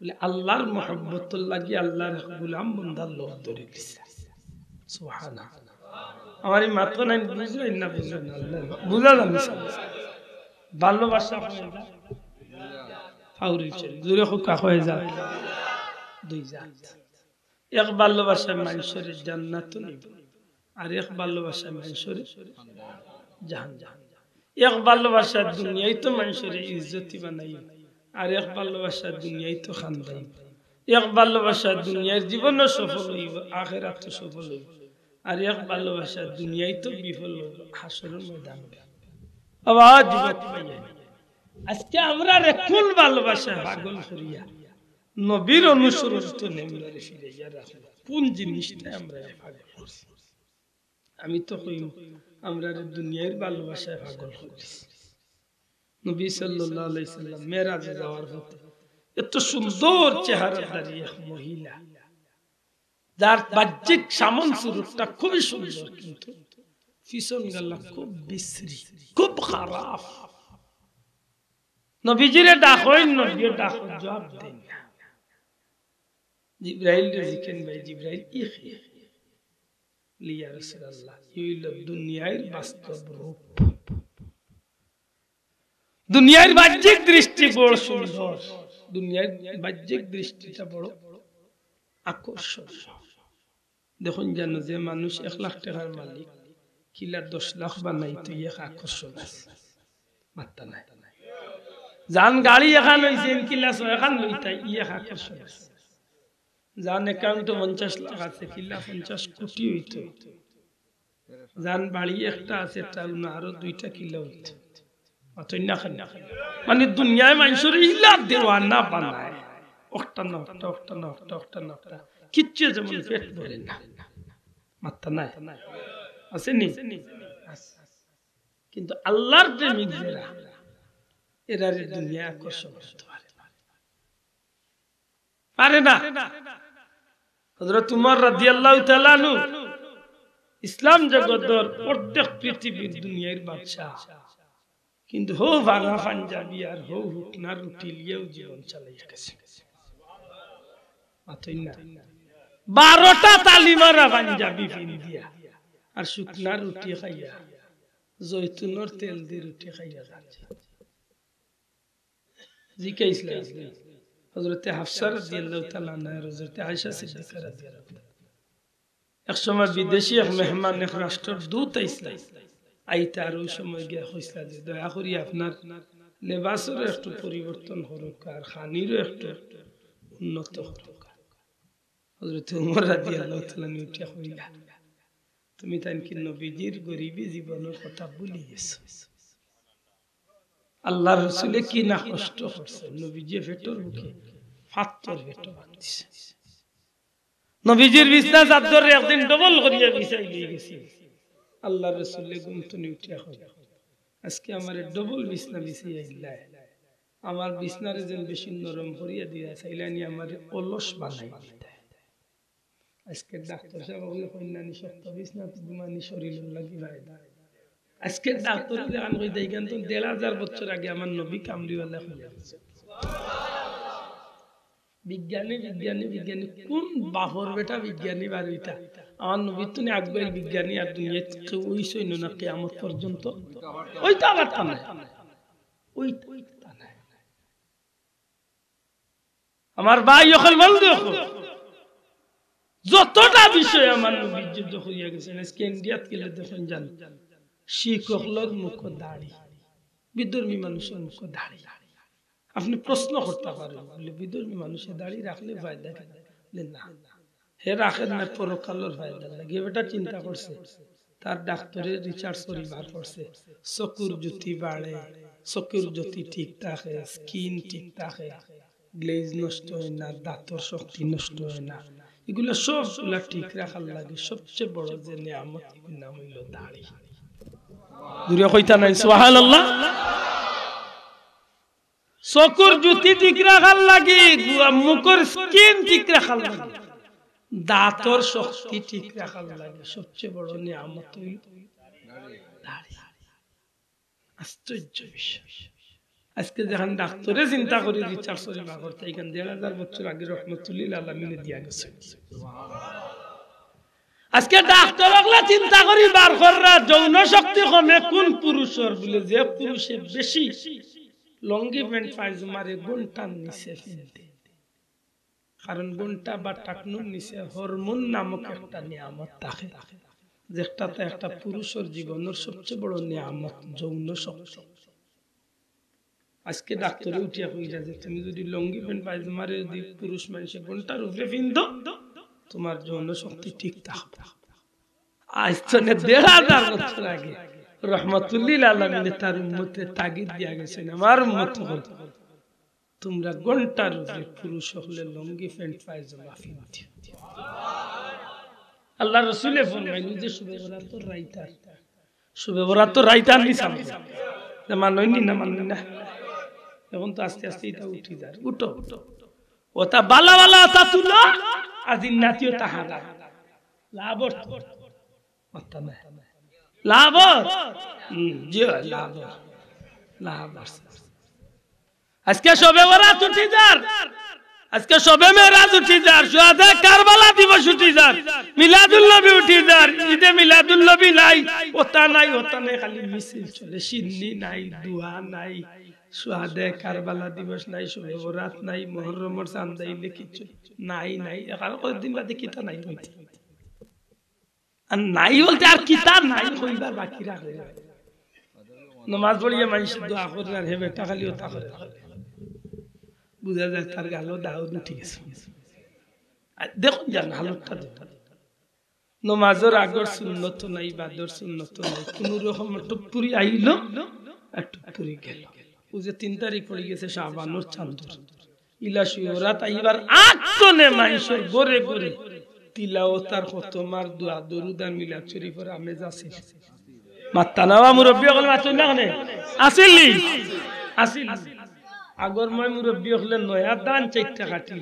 বলে, আল্লাহর মহব্বতর লাগি আল্লাহর এক গোলাম বন্দার লগ ধরি দিছে। সুবহানাল্লাহ। আমার ই মাত নাই, বুঝরা না বুঝরা না, বুঝা যার না? ভালোবাসা কয় জাত? ফাউরি চলে। জোরে কউক্কা, কয় জাত? দুই জাত। এক ভালোবাসায় মানষরে জান্নাতো নিবো, আর এক ভালোবাসায় মানষরে জাহান্নাম। এক ভালোবাসায় দুনিয়াইতো মানষরে ইজ্জতি বানাইবো, আর এক ভালোবাসায় দুনিয়াইতো কান্দাইবো। এক ভালোবাসায় দুনিয়ার জীবনও সফল অইবো, আখেরাতও সফল অইবো, আর এক ভালোবাসায় দুনিয়াইতো বিফল অইবো, হাশরর ময়দানো। আবার যুবক ভাই, আজকে আমরারে কুন ভালোবাসায় পাগল করিয়া নবীর অনুসরণ তো নেমরারে ফিরাইয়া রাখলো। কুন জিনিসটায় আমরারে পাগল করছে? আমি তো কইমু, আমরারে দুনিয়ার ভালোবাসায় পাগল করছে। নবী সাল্লাল্লাহু আলাইহি সাল্লাম মেরাজে যাওয়ার পথে এত সুন্দর চেহারাধারী এক মহিলা, যার বাহ্যিক সামন সুরতটা খুবই সুন্দর, কিন্তু পিছন গালা খুব বিশ্রী, খুব খারাপ। নবীজিরে ডাকইন, নবীয়ে ডাকর জবাব দেইন না। জিব্রাইলরে জিকাইন, "ভাই জিব্রাইল, ই কে?" বলে, "ইয়া রাসূলুল্লাহ, ই অইলো দুনিয়ার বাস্তব রূপ।" দুনিয়ার বাহ্যিক দৃষ্টি বড় সুন্দর, দুনিয়ার বাহ্যিক দৃষ্টিটা বড় আকর্ষণ। দেখইন জানো, যে মানুষ এক লাখ টেকার মালিক, কিলা দশ লাখ বানাইতো, ই এক আকর্ষণ আছে। মাত্তা নাই। যান গাড়ি এখান অইছে, কিলা ছয়খান লইতা, ই এক আকর্ষণ আছে। যান অ্যাকাউন্টো পঞ্চাশ লাখ আছে, কিলা পঞ্চাশ কোটি অইতো। যান বাড়ি একটা আছে, টাউনো আরো দুইটা কিলা অইতো। অতএব না খান। মানে দুনিয়ায় মানষরে ইলা দেওয়ানা বানায়। অকটা না অকটা, অকটা না অকটা, অকটা না অকটা। কিচ্ছু যেমন পেট ভরে না। মাত্তা নাই। আছে নি? আছে। কিন্তু আল্লাহর প্রেমিক যেরা, এরারে দুনিয়া আকর্ষণ করতে পারে না। পারে না। হযরত উমর রাদিয়াল্লাহু তাআলা আনহু ইসলাম জগতর অর্ধেক পৃথিবীর দুনিয়ার বাদশা, কিন্তু হউ ভাঙা পাঞ্জাবি আর হউ হুকনা রুটি লইয়াউ জীবন চালাইয়া গেছে। মাতইন না। বারোটা তালি মারা পাঞ্জাবি পিন্দিয়া আর শুকনা রুটি খাইয়া, জৈতুনর তেল দি রুটি খাইয়া যাচ্ছে। জিকাইছলা হযরতে হাফসা রাদিয়াল্লাহু তাআলা আনহা, হযরতে আয়েশা সিদ্দিকা রাদিয়াল্লাহু তাআলা। এক সময় বিদেশি এক মেহমান, এক রাষ্ট্রর দূত আইছলা, আইতা আর অউ সময় গিয়া কইছলা যে, "দয়া করি আপনার লেবাসরও একটু পরিবর্তন করউক্কা, আর খানিরও একটু উন্নত করউক্কা।" হযরত উমর রাদিয়াল্লাহু তাআলা আনহু উঠিয়া কইলা, "তুমি তাইন কি নবীজির গরিবী জীবনর কথা ভুলি গেছো? আল্লাহর রসুলে কি না কষ্ট করছে, নবীজি পেটর ভুকে ফাত্তর পেটো বান্ধিছে।" নবীজির বিছনা চাদররে একদিন ডবল করিয়া বিছাই লই গেছে। আল্লাহর রসুলে ঘুম থনে উঠিয়া কইলা, "আজকে আমারে ডবল বিছনা বিছাইয়া দিলায়, আমার বিছনারে যেন বেশি নরম করিয়া দিয়া চাইলানি আমারে অলস বানাই দিতায়।" আজকে ডাক্তর সাব অকলে কইন না নি, শক্ত বিছনাত ঘুমানি শরীলর লাগি ফায়দা। আজকে ডাক্তর অকলে আন কইতা, "ইখান তো দেড় হাজার বছর আগে আমার নবী কামলিওয়ালা কইয়া গেছে।" বিজ্ঞানী, বিজ্ঞানী, বিজ্ঞানী, কোন বাপর বেটা বিজ্ঞানী বার অইতা? আমার নবীর তুনে আগুয়াইল বিজ্ঞানী আর দুনিয়াত কেউ অইছইন না কিয়ামত পর্যন্ত। অইতা পারতা নায়। অইতা পারতা নায়। আমার ভাই অকল, বন্ধু অকল, যতটা বিষয় আমার নবী যুদ্ধ করিয়া গেছইন, আজকে ইন্ডিয়াত গেলে দেখইন যান, শিখ অকলর মুখো দাড়ি, বিধর্মী মানুষর মুখো দাড়ি। আপনে প্রশ্ন করতা পারইন, বলে, "বিধর্মী মানুষে দাড়ি রাখলে ফায়দা কিতা?" বলে, "না, হে রাখের না পরকালর ফায়দার লাগি।" বেটা চিন্তা করছে, তার ডাক্তরে রিসার্চ করি বার করছে, চকুর জ্যোতি বাড়ে, চকুর জ্যোতি ঠিক থাকে, স্কিন ঠিক থাকে, গ্লেজ নষ্ট অয় না, দাঁতর শক্তি নষ্ট অয় না। ইগুলা সবগুলা ঠিক রাখার লাগি সবচেয়ে বড় যে নিয়ামত, ইগুর নাম অইলো দাড়ি। জুরে কইতা নায় সুবহানাল্লাহ? চকুর জ্যোতি ঠিক রাখার লাগি, গু-, মুখর স্কিন ঠিক রাখার লাগি, দাঁতর শক্তি ঠিক রাখার লাগি সবচেয়ে বড় নিয়ামত অইলো দাড়ি। আশ্চর্য বিষয়। আজকে যেখান ডাক্তরে চিন্তা করি, রিসার্চ করি বার করতা, ইখান দেড় হাজার বছর আগে রহমতুল্লিল আলামিনে দিয়া গেছে। আজকে ডাক্তর অকলে চিন্তা করি বার কররা, যৌন শক্তি কমে কোন পুরুষর, বলে, যে পুরুষে বেশি লুঙ্গি প্যান্ট পায়জামারে ঘন্টার নিচে ফিন্দে। কারণ ঘন্টা বা টাকনুর নিচে হরমোন নামক একটা নিয়ামত থাকে, যেটাতে একটা পুরুষর জীবনর সবচেয়ে বড় নিয়ামত যৌন শক্তি। আজকে ডাক্তরে উঠিয়া কইরা যে তুমি যদি লুঙ্গি প্যান্ট পায়জামারে যদি পুরুষ মানষে ঘন্টার উপরে ফিন্দো, তোমার যৌন শক্তি ঠিক থাকবে। আইজ থনে দেড় হাজার বছর আগে রহমতুল্লিল আলামিনে তার উম্মতরে তাগিদ দিয়া গেছইন, আমার উম্মত অকল, তুমরা ঘন্টার উপরে পুরুষ অকলে লুঙ্গি প্যান্ট পায়জামা ফিন্দিও। আল্লাহর রসুলে ফরমাইন যে শবে বরাতর রাইত আর, শবে বরাতর রাইত আর নি সামনে। না মানইন নি, না মানইন না। এখন তো আস্তে আস্তে ইটা উঠি যার। উঠো, উঠো। অতা বালা বালা অতা তুলো, আর জিন্নাতিও তাহারা। লাভ অর্থ। অতা না। লাভ অর্থ। হুম, জি অয়, লাভ অর্থ। লাভ অর্থ। আজকে শবে বরাত উঠি যার, আজকে শবে মেরাজ উঠি যার, শুহাদায়ে কারবালা দিবস উঠি যার, মিলাদুন নবী উঠি যার, ঈদে মিলাদুন নবী নাই, অতা নাই, অতা নাই, খালি মিছিল চলে, শিন্নি নাই, দোয়া নাই, শুহাদায়ে কারবালা দিবস নাই, শবে বরাত নাই, মুহররমর চান্দা ইলে কিচ্ছু নাই, নাই। অখন কয়দিন বাদে কিতা নাই অইতে? আর নাই বলতে আর কিতা নাই কইবার বাকি রাখে? নমাজ পড়িয়া মানষে দোয়া করে আর হে বেটা খালি অতা করে। বুঝা যায় তার গালো দাউদ উঠি গেছে। আর দেখুন যান হালতটা দেখুন। নমাজর আগর সুন্নত নাই, বাদর সুন্নত নাই, কুনু রকম টুপুরি আইলো আর টুপুরি গেলো। অউ যে তিন তারিখ পড়ি গেছে শাবানর চান্দর, ইলা শবে বরাত আইবার আগ থনে মানষর ঘরে ঘরে তিলাওত আর খতম আর দোয়া দরুদ আর মিলাদ শরীফর আমেজ আছিল। মাত্তা না বা মুরব্বি অকল মাতইন না কেনে? আছিল নি? আছিল। আগর ময় মুরব্বি অকলে নয়া ধান চাইরটা কাটিল,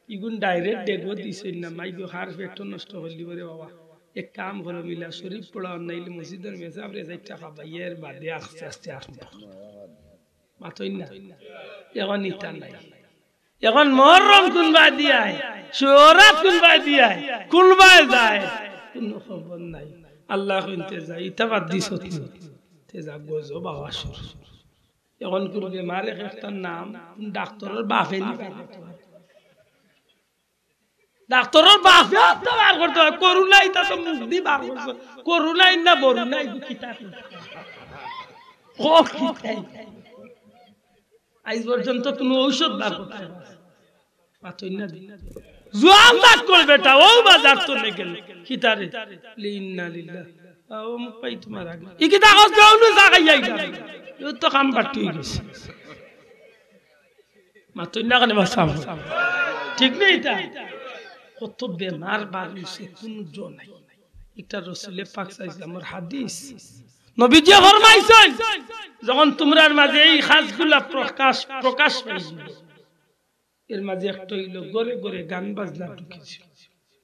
ইগুন direct ডেগো দিছইন না, মাইগো কার পেটো নষ্ট করিলিবো রে বাবা। এক কাম করো, মিলাদ শরীফ পড়াও, নাইলে মসজিদর মেসাবরে চাইরটা খাবাইয়া এর বাদে আস্তে আস্তে আরম্ভ করো। মাতইন না। অখন ইতা নাই। অখন মুহররম কুনবায় দিয়ায়, শবে বরাত কুনবায় দিয়ায়, কুনবায় যায়, কুনু খবর নাই। আল্লায় কইন তে যা, ইতা বাদ দিছত নি? তে যা গজব আওয়া শুরু। অখন কুনু বেমার এক একটার নাম, কুন ডাক্তরর বাপে নি? ডাক্তরর বাপেও তো বার করতো অয়, করোনা ইতা তো মুখদি বার করছে। করোনা ইন না বরুণা ইগু কিতা? ও কিতা? আইজ পর্যন্ত কুনু ঔষধ বার করতে পারে না। মাতইন না দি। জুয়ান ডাক্তর বেটা, অউ বাজার তো নে গেল। কিতারে? লি ইন্না লিল্লাহ। আ, অমুক ভাই তুমার আগে। ই কিতা কস, অউ নু জাগাই যাই না। অউ তো কাম বাট্টি অই গেছে। মাতইন না কেনে বাসা? ঠিক নি ইতা? কত বেমার বাড়িছে, কুনু জো নাই। ইটা রসুলে পাক সাল্লাল্লাহু আলাইহি ওয়াসাল্লামর হাদিস। নবীজিয়ে ফরমাইছইন, যখন তুমরার মাঝে এই খাসগুলা প্রকাশ, প্রকাশ পাইছে, এর মাঝে একটা অইলো ঘরে ঘরে গান বাজনা ঢুকিছে।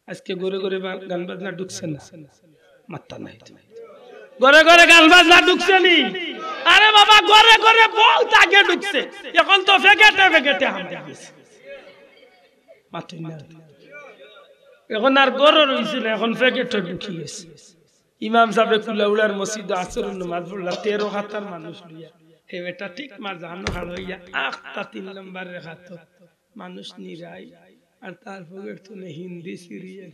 আজকে ঘরে ঘরে বা-, গান বাজনা ঢুকছে না? মাত্তা নাই তো। ঘরে ঘরে গান বাজনা ঢুকছে নি? আরে বাবা, ঘরে ঘরে বউত আগে ঢুকছে, এখন তো ফেকেটে ফেকেটে হামদে গেছে। মাতইন না। এখন আর ঘরো রইছে না, এখন ফেকেটে ঢুকি গেছে। ইমাম সাবে কুলাউড়ার মসজিদো আসরর নমাজ পড়লা, তেরো হাতার মানুষ লইয়া। হে বেটা ঠিক মাঝখানো খাড়া অইয়া আখতা তিন নম্বর রেখাতো মানুষ নিরাই, আর তার পকেট তনে হিন্দি সিরিয়াল।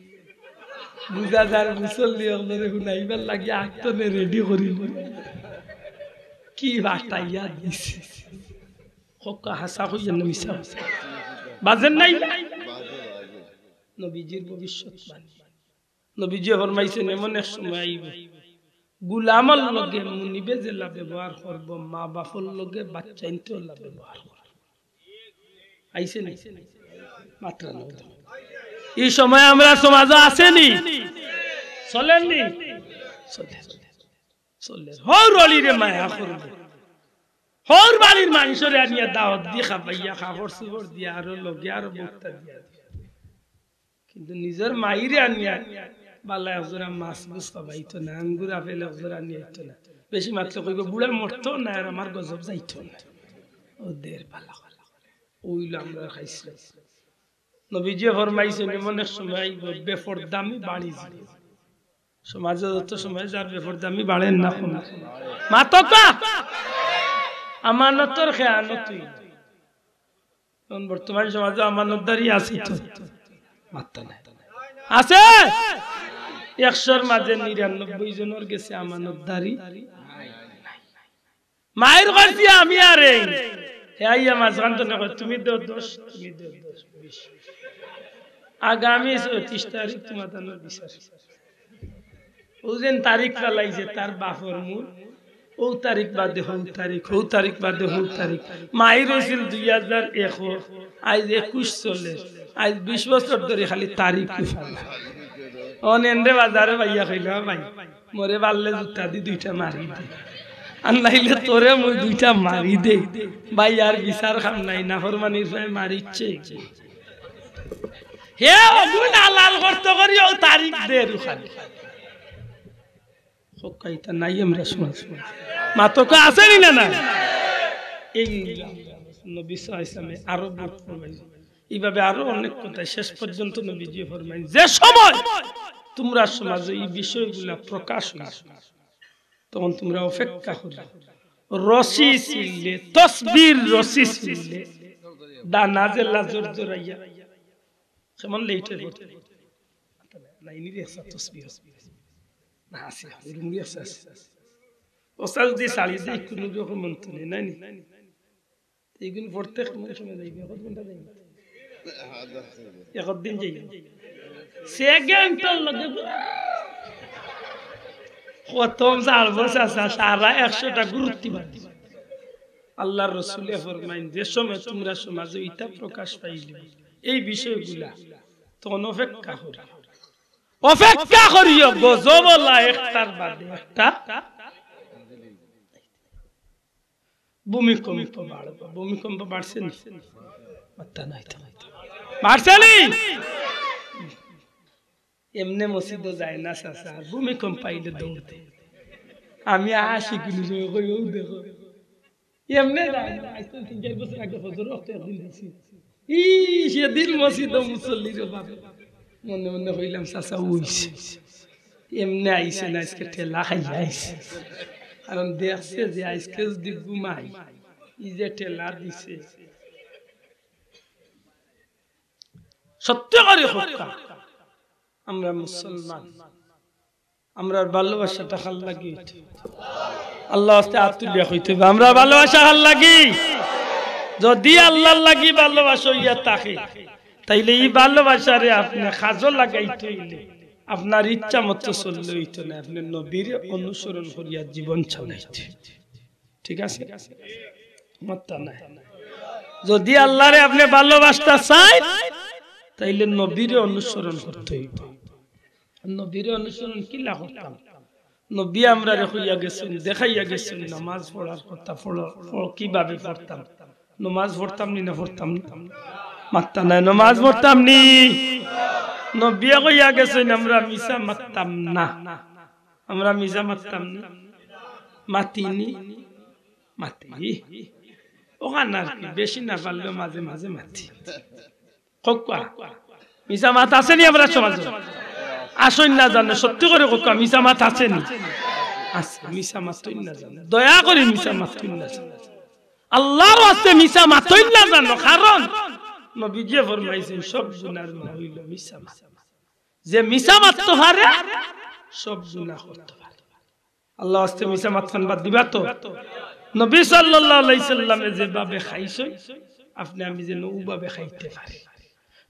বুঝা যার মুসল্লি অকলরে হুনাইবার লাগি আখতনে রেডি করিল। কি বাটাইয়া দিছে। কউক্কা হাছা কইয়ার না মিছা? বাজের নাই? নবীজির ভবিষ্যৎবাণী। নবীজিয়ে ফরমাইছইন, এমন এক সময় আইবো, গুলামর লগে মুনিবে যেলা ব্যবহার করবো, মা বাপর লগে বাচ্চাইন্তে অলা ব্যবহার করবো। আইছে নি? মাত্তা নাই। ই সময় আমরার সমাজো আছে নি? চলের নি? চলের। চলের। হউর অলিরে মায়া করবো। হউর বাড়ির মানষরে আনিয়া দাওয়াত দি খাবাইয়া, কাপড় চোপড় দিয়া, আরো লগে আরো বউততা দিয়া। কিন্তু নিজর মাইরে আনিয়া বালা একজোড়া মাছ গুছ খাবাইতো না, আঙ্গুর আপেল একজোড়া নিয়া আইতো না। বেশি মাতলে কইবো, "বুড়া মরতো না, আর আমার গজব যাইতো না।" ও দের বালা বালা। অইলো আমরার খাইছলত। নবীজিয়ে ফরমাইছইন, এমন এক সময় আইবো, বেপর্দামি বাড়ি যাইবো। সমাজো যত সময় যার বেপর্দামি বাড়ের না কমে? মাতউক্কা। আমানতর খেয়ানত অইবো। এখন বর্তমান সমাজো আমানতদারি আছে তো? মাত্তা নাই। আছে? একশোর মাঝে নিরানব্বই জনর গেছে আমানতদারি। মাইর করছি আমি আর এই। হে আইয়া মাঝখান তনে কয়, "তুমি দেও দশ, তুমি দেও দশ, বিশ।" আগামী চৌত্রিশ তারিখ তুমার তানর বিচার। অউ যেন তারিখ ফালাইছে তার বাপর মুর, অউ তারিখ বাদে হউ তারিখ, হউ তারিখ বাদে হউ তারিখ। মাইর অইছিল দুই হাজার এক, আইজ একুশ চলের, আইজ বিশ বছর ধরি খালি তারিখ ফালা। অন এনরে বাজারো পাইয়া কইলো, "ভাই, মোরে পারলে জুতা দি দুইটা মারি দে, আর নাইলে তোরে মুই দুইটা মারি দেই।" ভাই, আর বিচার কাম নাই, নাফরমানির ফায় মারিচ্ছে। হে অগুন হালাল করতো করি অউ তারিখ দের অখান। কউক্কা ইতা নাই আমরার সমাজো। মাতউক্কা আছে নি না নাই? এই নবী সাল্লাল্লাহু আলাইহি ওয়াসাল্লামে আরো বউত ফরমাইছইন। এইভাবে আরো অনেক কথা। শেষ পর্যন্ত নবীজিয়ে ফরমাইন, "যে সময় তুমরার সমাজো ই বিষয়গুলা প্রকাশ অইবো, তখন তুমরা অপেক্ষা করিও।" রশি ছিঁড়লে, তসবির রশি ছিঁড়লে, দানা যেলা জরজরাইয়া, কেমন লেইটে পড়ে। না, ইনি রে একটা তসবি, তসবি। না, আছে, এরকম আছে, আছে। ওস্তাদ যদি ছাড়ি দেয়, কুনু রকম মন তো নেই, নাই নি? এইগুন পড়তে কেমন সময় যাইবে? কত ঘন্টা যাইবে? একদিন যাইবে। সেকেন্ডর লগে খতম ছাড়বো চাচা, সারা একশোটা গুরুত্ব বাড়ি। আল্লাহর রসুলে ফরমাইন, "যে সময় তুমরার সমাজো ইতা প্রকাশ পাইলে, এই বিষয়গুলা, তখন অপেক্ষা করিও, অপেক্ষা করিও, গজব অলা একটার বাদে একটা।" ভূমিকম্প বাড়বো। ভূমিকম্প বাড়ছে নি? মাত্তা নাই তো। বাড়ছে নি? এমনে মসজিদো যায় না চাচা, ভূমিকম্প আইলে দৌড় দেয়। আমি আসি কুনু সময় কই, "অউ দেখো।" এমনে যায় না, আইজ তো তিন চাইর বছর আগে ফজর ওয়াক্ত একদিন দিছি। ই, সেদিন মসজিদো মুসল্লির অভাবে মনে মনে কইলাম, "চাচা অইছে।" এমনে আইছে না, আইজকে ঠেলা খাইয়া আইছে। কারণ দেখছে যে আইজকে যদি ঘুমাই, ই যে ঠেলা দিছে। সত্য করি কউক্কা। আমরা মুসলমান, আমরার ভালোবাসাটা কার লাগি? আল্লার ওয়াস্তে আত তুলিয়া কইতে অইবো, আমরার ভালোবাসা কার লাগি? যদি আল্লার লাগি ভালোবাসা অইয়া থাকে, তাইলে ই ভালোবাসারে আপনে কাজো লাগাইতে অইলে আপনার ইচ্ছা মতো চললে অইতো নায়, আপনে নবীরে অনুসরণ করিয়া জীবন চালাইতে। ঠিক আছে? মাত্তা নাই। যদি আল্লারে আপনে ভালোবাসতা চাইন, তাইলে নবীরে অনুসরণ করতে অইবো। নবীরে অনুসরণ কিলা করতাম? নবী আমরারে কইয়া গেছইন, দেখাইয়া গেছইন, নামাজ পড়ার কথা, পড়ো, পড়ো, কিভাবে পড়তাম? নমাজ পড়তাম নি না পড়তাম না? মাত্তা নাই, নমাজ পড়তাম নি? নবীয়ে কইয়া গেছইন, আমরা মিছা মাততাম না। আমরা মিছা মাততাম নি? মাতি নি? মাতি। অখান আর কি, বেশি না পারলেও মাঝে মাঝে মাতি। কউক্কা, মিছা মাত আছে নি আমরার সমাজো? আছইন না জানো, সত্যি করি কউক্কা, মিছা মাত আছে নি? আছে, মিছা মাতইন না জানো। দয়া করি মিছা মাতইন না জানো। আল্লার ওয়াস্তে মিছা মাতইন না জানো, কারণ নবীজিয়ে ফরমাইছইন, সব গুনার মা অইলো মিছা মাত। যে মিছা মাততো পারে, সব গুনা করতো পারে। আল্লার ওয়াস্তে মিছা মাতখান বাদ দিবা তো। নবী সাল্লাল্লাহু আলাইহি সাল্লামে যেভাবে খাইছইন, আপনে আমি যেন অউভাবে খাইতে পারি।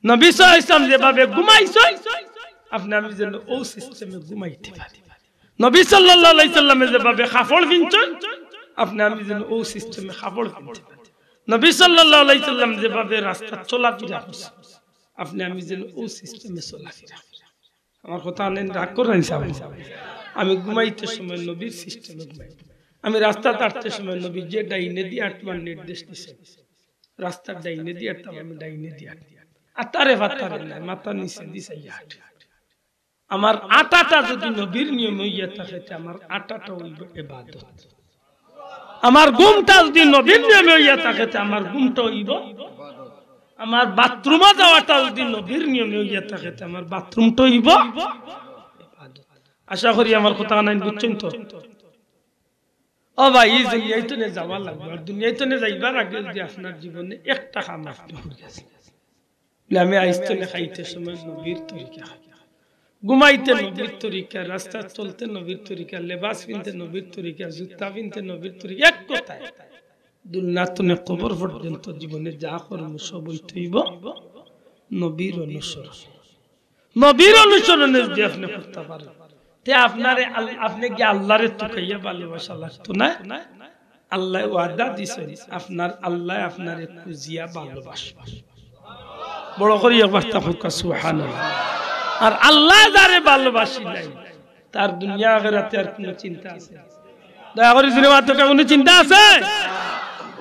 নবী সাল্লাল্লাহু আলাইহি সাল্লাম যেভাবে ঘুমাইছইন, আপনে আমি যেন অউ সিস্টেমে ঘুমাইতে পারি। নবী সাল্লাল্লাহু আলাইহি সাল্লামে যেভাবে কাপড় পিনছইন, আপনে আমি যেন অউ সিস্টেমে কাপড় পিনতে পারি। নবী সাল্লাল্লাহু আলাইহি সাল্লাম যেভাবে রাস্তাত চলাফিরা করছইন, আপনে আমি যেন অউ সিস্টেমে চলাফিরা করি। আমার কথা আনেন, রাগ করইন সাব। আমি ঘুমাইতে সময় নবীর সিস্টেমে ঘুমাই। আমি রাস্তাত আটতে সময় নবীজিয়ে ডাইনেদি আটবার নির্দেশ দিছইন, রাস্তার ডাইনেদি আটতাম, আমি ডাইনেদি আটতাম। আতারে ফাতারে নায়, মাথা নিচেদি চাইয়া আটি। আমার আটাটা যদি নবীর নিয়মে অইয়া থাকে, তে আমার আটাটা অইবো ইবাদত। আমার ঘুমটা যদি নবীর নিয়মে অইয়া থাকে, তে আমার ঘুমটা অইবো। আমার বাথরুমো যাওয়াটা যদি নবীর নিয়মে অইয়া থাকে, তে আমার বাথরুমটা অইবো ইবাদত। আশা করি আমার কথা আনাইন বুঝছইন তো। ও ভাই, ই দুনিয়াত থনে যাওয়া লাগবো, আর দুনিয়াত থনে যাইবার আগে যদি আপনার জীবনে একটা কাম আপনে করি গেছইন, বলে, আমি আইজ থনে খাইতে সময় নবীর তরিকা খাই, ঘুমাইতে নবীর তরিকা, রাস্তাত চলতে নবীর তরিকা, লেবাস পিনতে নবীর তরিকা, জুতা পিনতে নবীর তরিকা, এক কথায় দুনিয়া থনে কবর পর্যন্ত জীবনে যা করমু সব অইতো অইবো নবীর অনুসরণ। নবীর অনুসরণে যদি আপনে করতা পারইন, তে আপনারে আল-, আপনে গিয়া আল্লারে তুকাইয়া ভালোবাসা লাগতো নায়। আল্লায় ওয়াদা দিছইন, আপনার আল্লায় আপনারে খুজিয়া ভালোবাসবা। বড় করি একবার তা কউক্কা সুবহানাল্লাহ। আর আল্লায় যারে ভালোবাসি নাই, তার দুনিয়া আখেরাতে আর কুনু চিন্তা আছে? দয়া করি জুরে মাতো, কুনু চিন্তা আছে?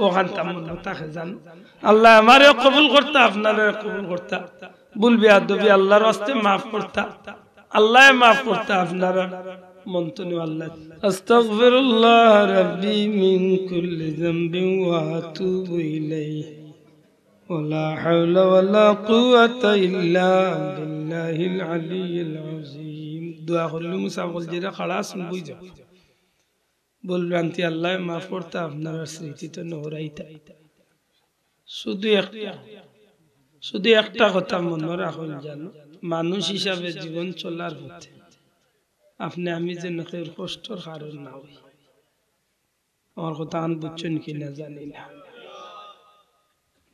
অখানতা মনো থাকে জানো। আল্লায় আমারেও কবুল করতা, আপনারেও কবুল করতা। ভুল বেয়াদবি আল্লার ওয়াস্তে মাফ করতা, আল্লায় মাফ করতা, আপনারা মন থনে আল্লাহ। أستغفر الله ربي من كل ذنب وأتوب إليه ولا حول ولا قوة إلا بالله العلي العظيم। দোয়া করলে মুসাফির যেরা খাড়া আছইন বই যাও। ভুল ভ্রান্তি আল্লায় মাফ করতা, আপনারার স্মৃতি থনে হরাইতা। শুধু একটা, শুধু একটা কথা মনো রাখইন জানো, মানুষ হিসাবে জীবন চলার পথে আপনে আমি যেন কেউর কষ্টর কারণ না অই। আমার কথাখান বুঝছইন কি না জানি না।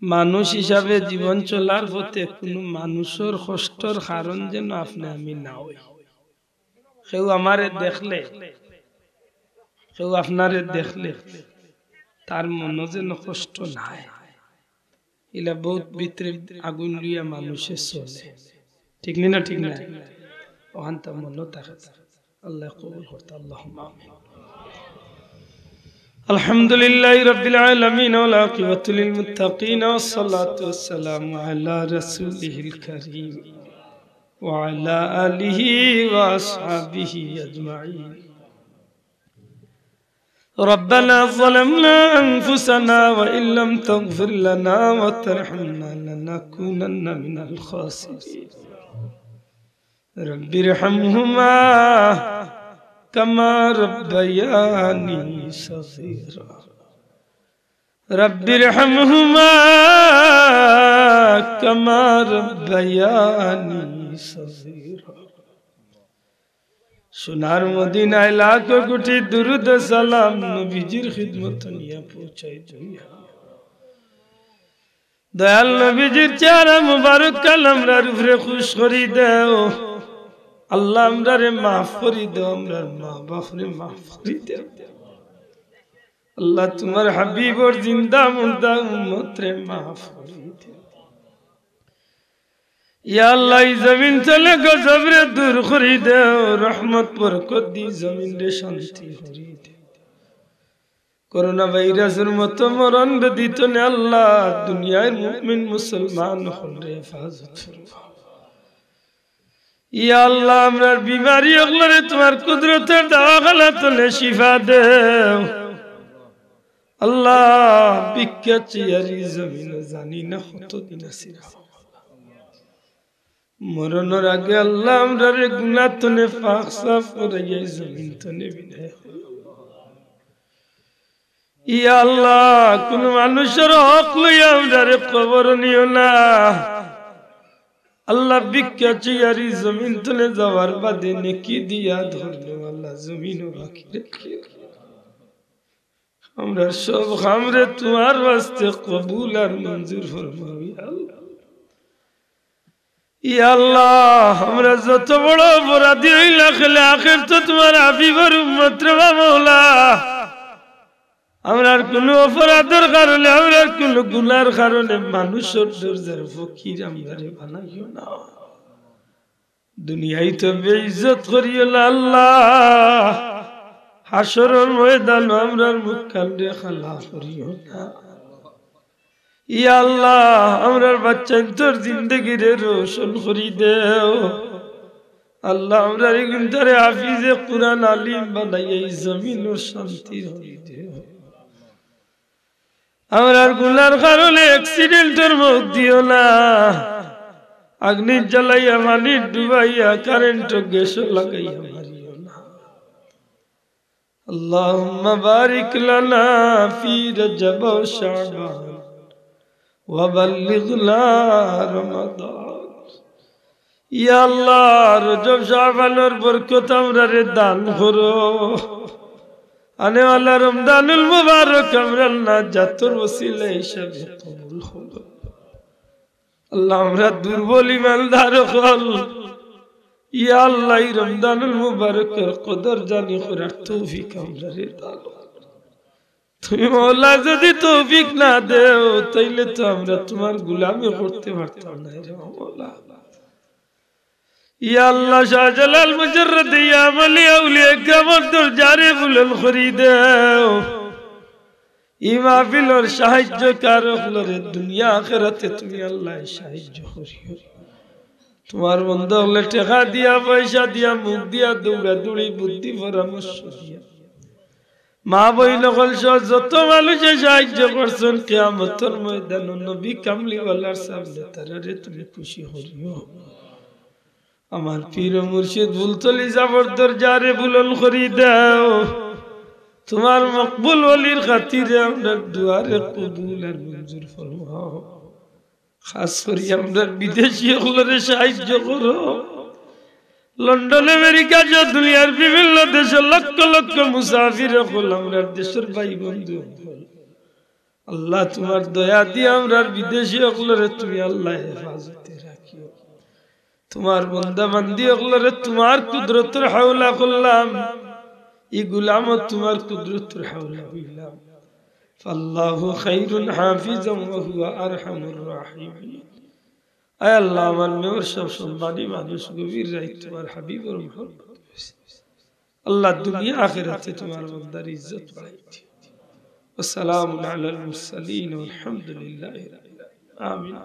মানুষ হিসাবে জীবন চলার পথে কুনু মানুষর কষ্টর কারণ যেন আপনে আমি না অই। কেউ আমারে দেখলে, কেউ আপনারে দেখলে তার মনো যেন কষ্ট নায়। ইলা বউত ভিতরে আগুন লইয়া মানুষে চলে, ঠিক নি না? ঠিক না? অখানতা মনো থাকে। আল্লায় কবুল করতা, আল্লাহুম্মা আমিন। الحمد لله رب العالمين والعاقبة للمتقين والصلاة والسلام على رسوله الكريم وعلى آله وأصحابه أجمعين. ربنا ظلمنا أنفسنا وإن لم تغفر لنا وترحمنا لنكونن من الخاسرين. رب ارحمهما كما ربياني صغيرا. رب ارحمهما كما ربياني صغيرا। সোনার মদিনায় লাখো কোটি দুরুদ সালাম নবীজির খিদমত নিয়া পৌঁছাই দিয়া। দয়াল নবীজির চেহারা মুবারক কাল আমরার উপরে খুশ করি দেও। আল্লাহ, আমরারে মাফ করি দেও, আমরার মা বাপরে মাফ করি দেও। আল্লাহ, তুমার হাবিবর জিন্দা মুর্দা উম্মতরে মাফ করি দেও। ইয়া আল্লাহ, ই জমিন তনে গজবরে দূর করি দেও, রহমত বরকত দি জমিনরে শান্তি করি দেও। করোনা ভাইরাসর মতো মরণ ব্যাধি তনে আল্লাহ, দুনিয়ার মুমিন মুসলমান অকলরে হেফাজত ফরমাও। ইয়া আল্লাহ, আমরার বিমারি অকলরে তুমার কুদরতর দাওয়াখানা তনে শিফা দেও। আল্লাহ, ভিক্ষা চাইয়ার ই জমিনো জানি না কতদিন আছি। মরণর আগে আল্লাহ, আমরারে গুনা তনে পাক সাফ করাইয়া ই জমিন তনে বিদায় করো। ইয়া আল্লাহ, কুনু মানুষর হক লইয়া আমরারে কবরো নিও না। আল্লাহ, ভিক্ষা চাইয়ার ই জমিন তনে যাওয়ার বাদে নেকি দিয়া ধরনেওয়ালা জমিনো বাকি রাখিও। আমরার সব কামরে তুমার ওয়াস্তে কবুল আর মঞ্জুর ফরমাও, ইয়া আল্লাহ। ইয়া আল্লাহ, আমরা যত বড় অপরাধী অইলা কেনে, আখের তো তুমার হাবিবর উম্মত রে বা মওলা। আমরার কুনু অপরাধর কারণে, আমরার কুনু গুনার কারণে মানুষর দরজার ফকির আমরারে বানাইও না। দুনিয়াইত বেইজ্জত করিও না আল্লাহ, হাশরর ময়দানো আমরার মুখ কানরে কালা করিও না। ইয়া আল্লাহ, আমরার বাচ্চাইন্তর জিন্দেগিরে রোশন করি দেও। আল্লাহ, আমরার ইগুইন্তরে হাফিজে কুরআন আলিম বানাইয়া ই জমিনো শান্তি করি দেও। আমরার গুনার কারণে অ্যাক্সিডেন্টর মউত দিও না, আগ্নিত জ্বালাইয়া, পানিত ডুবাইয়া, কারেন্টো গ্যাসো লাগাইয়া মারিও না। اللهم بارك لنا في رجب وشعبان وبلغنا رمضان. ইয়া আল্লাহ, রজব শাবানর বরকত আমরারে দান করো। আনেওয়ালা রমজানুল মুবারক আমরার নাজাতর ওসিলা হিসাবে কবুল করো। আল্লাহ, আমরা দুর্বল ইমানদার অকল। ইয়া আল্লাহ, ই রমজানুল মুবারকর কদর জানি করার তৌফিক আমরারে দান করো। তুমি মওলা যদি তৌফিক না দেও, তাইলে তো আমরা তুমার গুলামি করতে পারতাম না রে মওলা। ইয়া আল্লাহ, শাহজালাল মুজাররদ ইয়ামানি আউলিয়া কেরামর দরজারে বুলন্দ করি দেও। ই মাহফিলর সাহায্যকার অকলরে দুনিয়া আখেরাতে তুমি আল্লাহ সাহায্য করিও। তুমার বন্দা অকলে টেকা দিয়া, পয়সা দিয়া, মুখ দিয়া, দৌড়াদৌড়ি, বুদ্ধি পরামর্শ দিয়া, মা বইন অকল সহ যত মানুষে সাহায্য করছইন, কিয়ামতর ময়দানো নবী কামলিওয়ালার সামনে তারারে তুমি খুশি করিও। আমার পীর ও মুর্শিদ ফুলতলি ছাবর দরজারে বুলন্দ করি দেও। তুমার মকবুল ওলির খাতিরে আমরার দোয়ারে কবুল আর মঞ্জুর ফরমাও। খাস করি আমরার বিদেশি অকলরে সাহায্য করো। লন্ডন, আমেরিকা সহ দুনিয়ার বিভিন্ন দেশো লক্ষ লক্ষ মুসাফির অকল, আমরার দেশর ভাই বন্ধু অকল। আল্লাহ, তুমার দয়া দিয়া আমরার বিদেশি অকলরে তুমি আল্লাহ হেফাজতে রাখিও। তুমার বন্দা বান্দি অকলরে তুমার কুদরতর হাওলা করলাম। ই গুলামও তুমার কুদরতর হাওলা অইলাম। فالله خير حافظا وهو أرحم الراحمين. আয় আল্লাহ, আমার মেয়র সব সম্মানী মানুষ, গভীর রাইত তুমার হাবিবর মহব্বত অইছে। আল্লাহ, দুনিয়া আখেরাতে তুমার বন্দার ইজ্জত বাড়াই দিও। وسلام على المرسلين والحمد لله رب العالمين. آمين.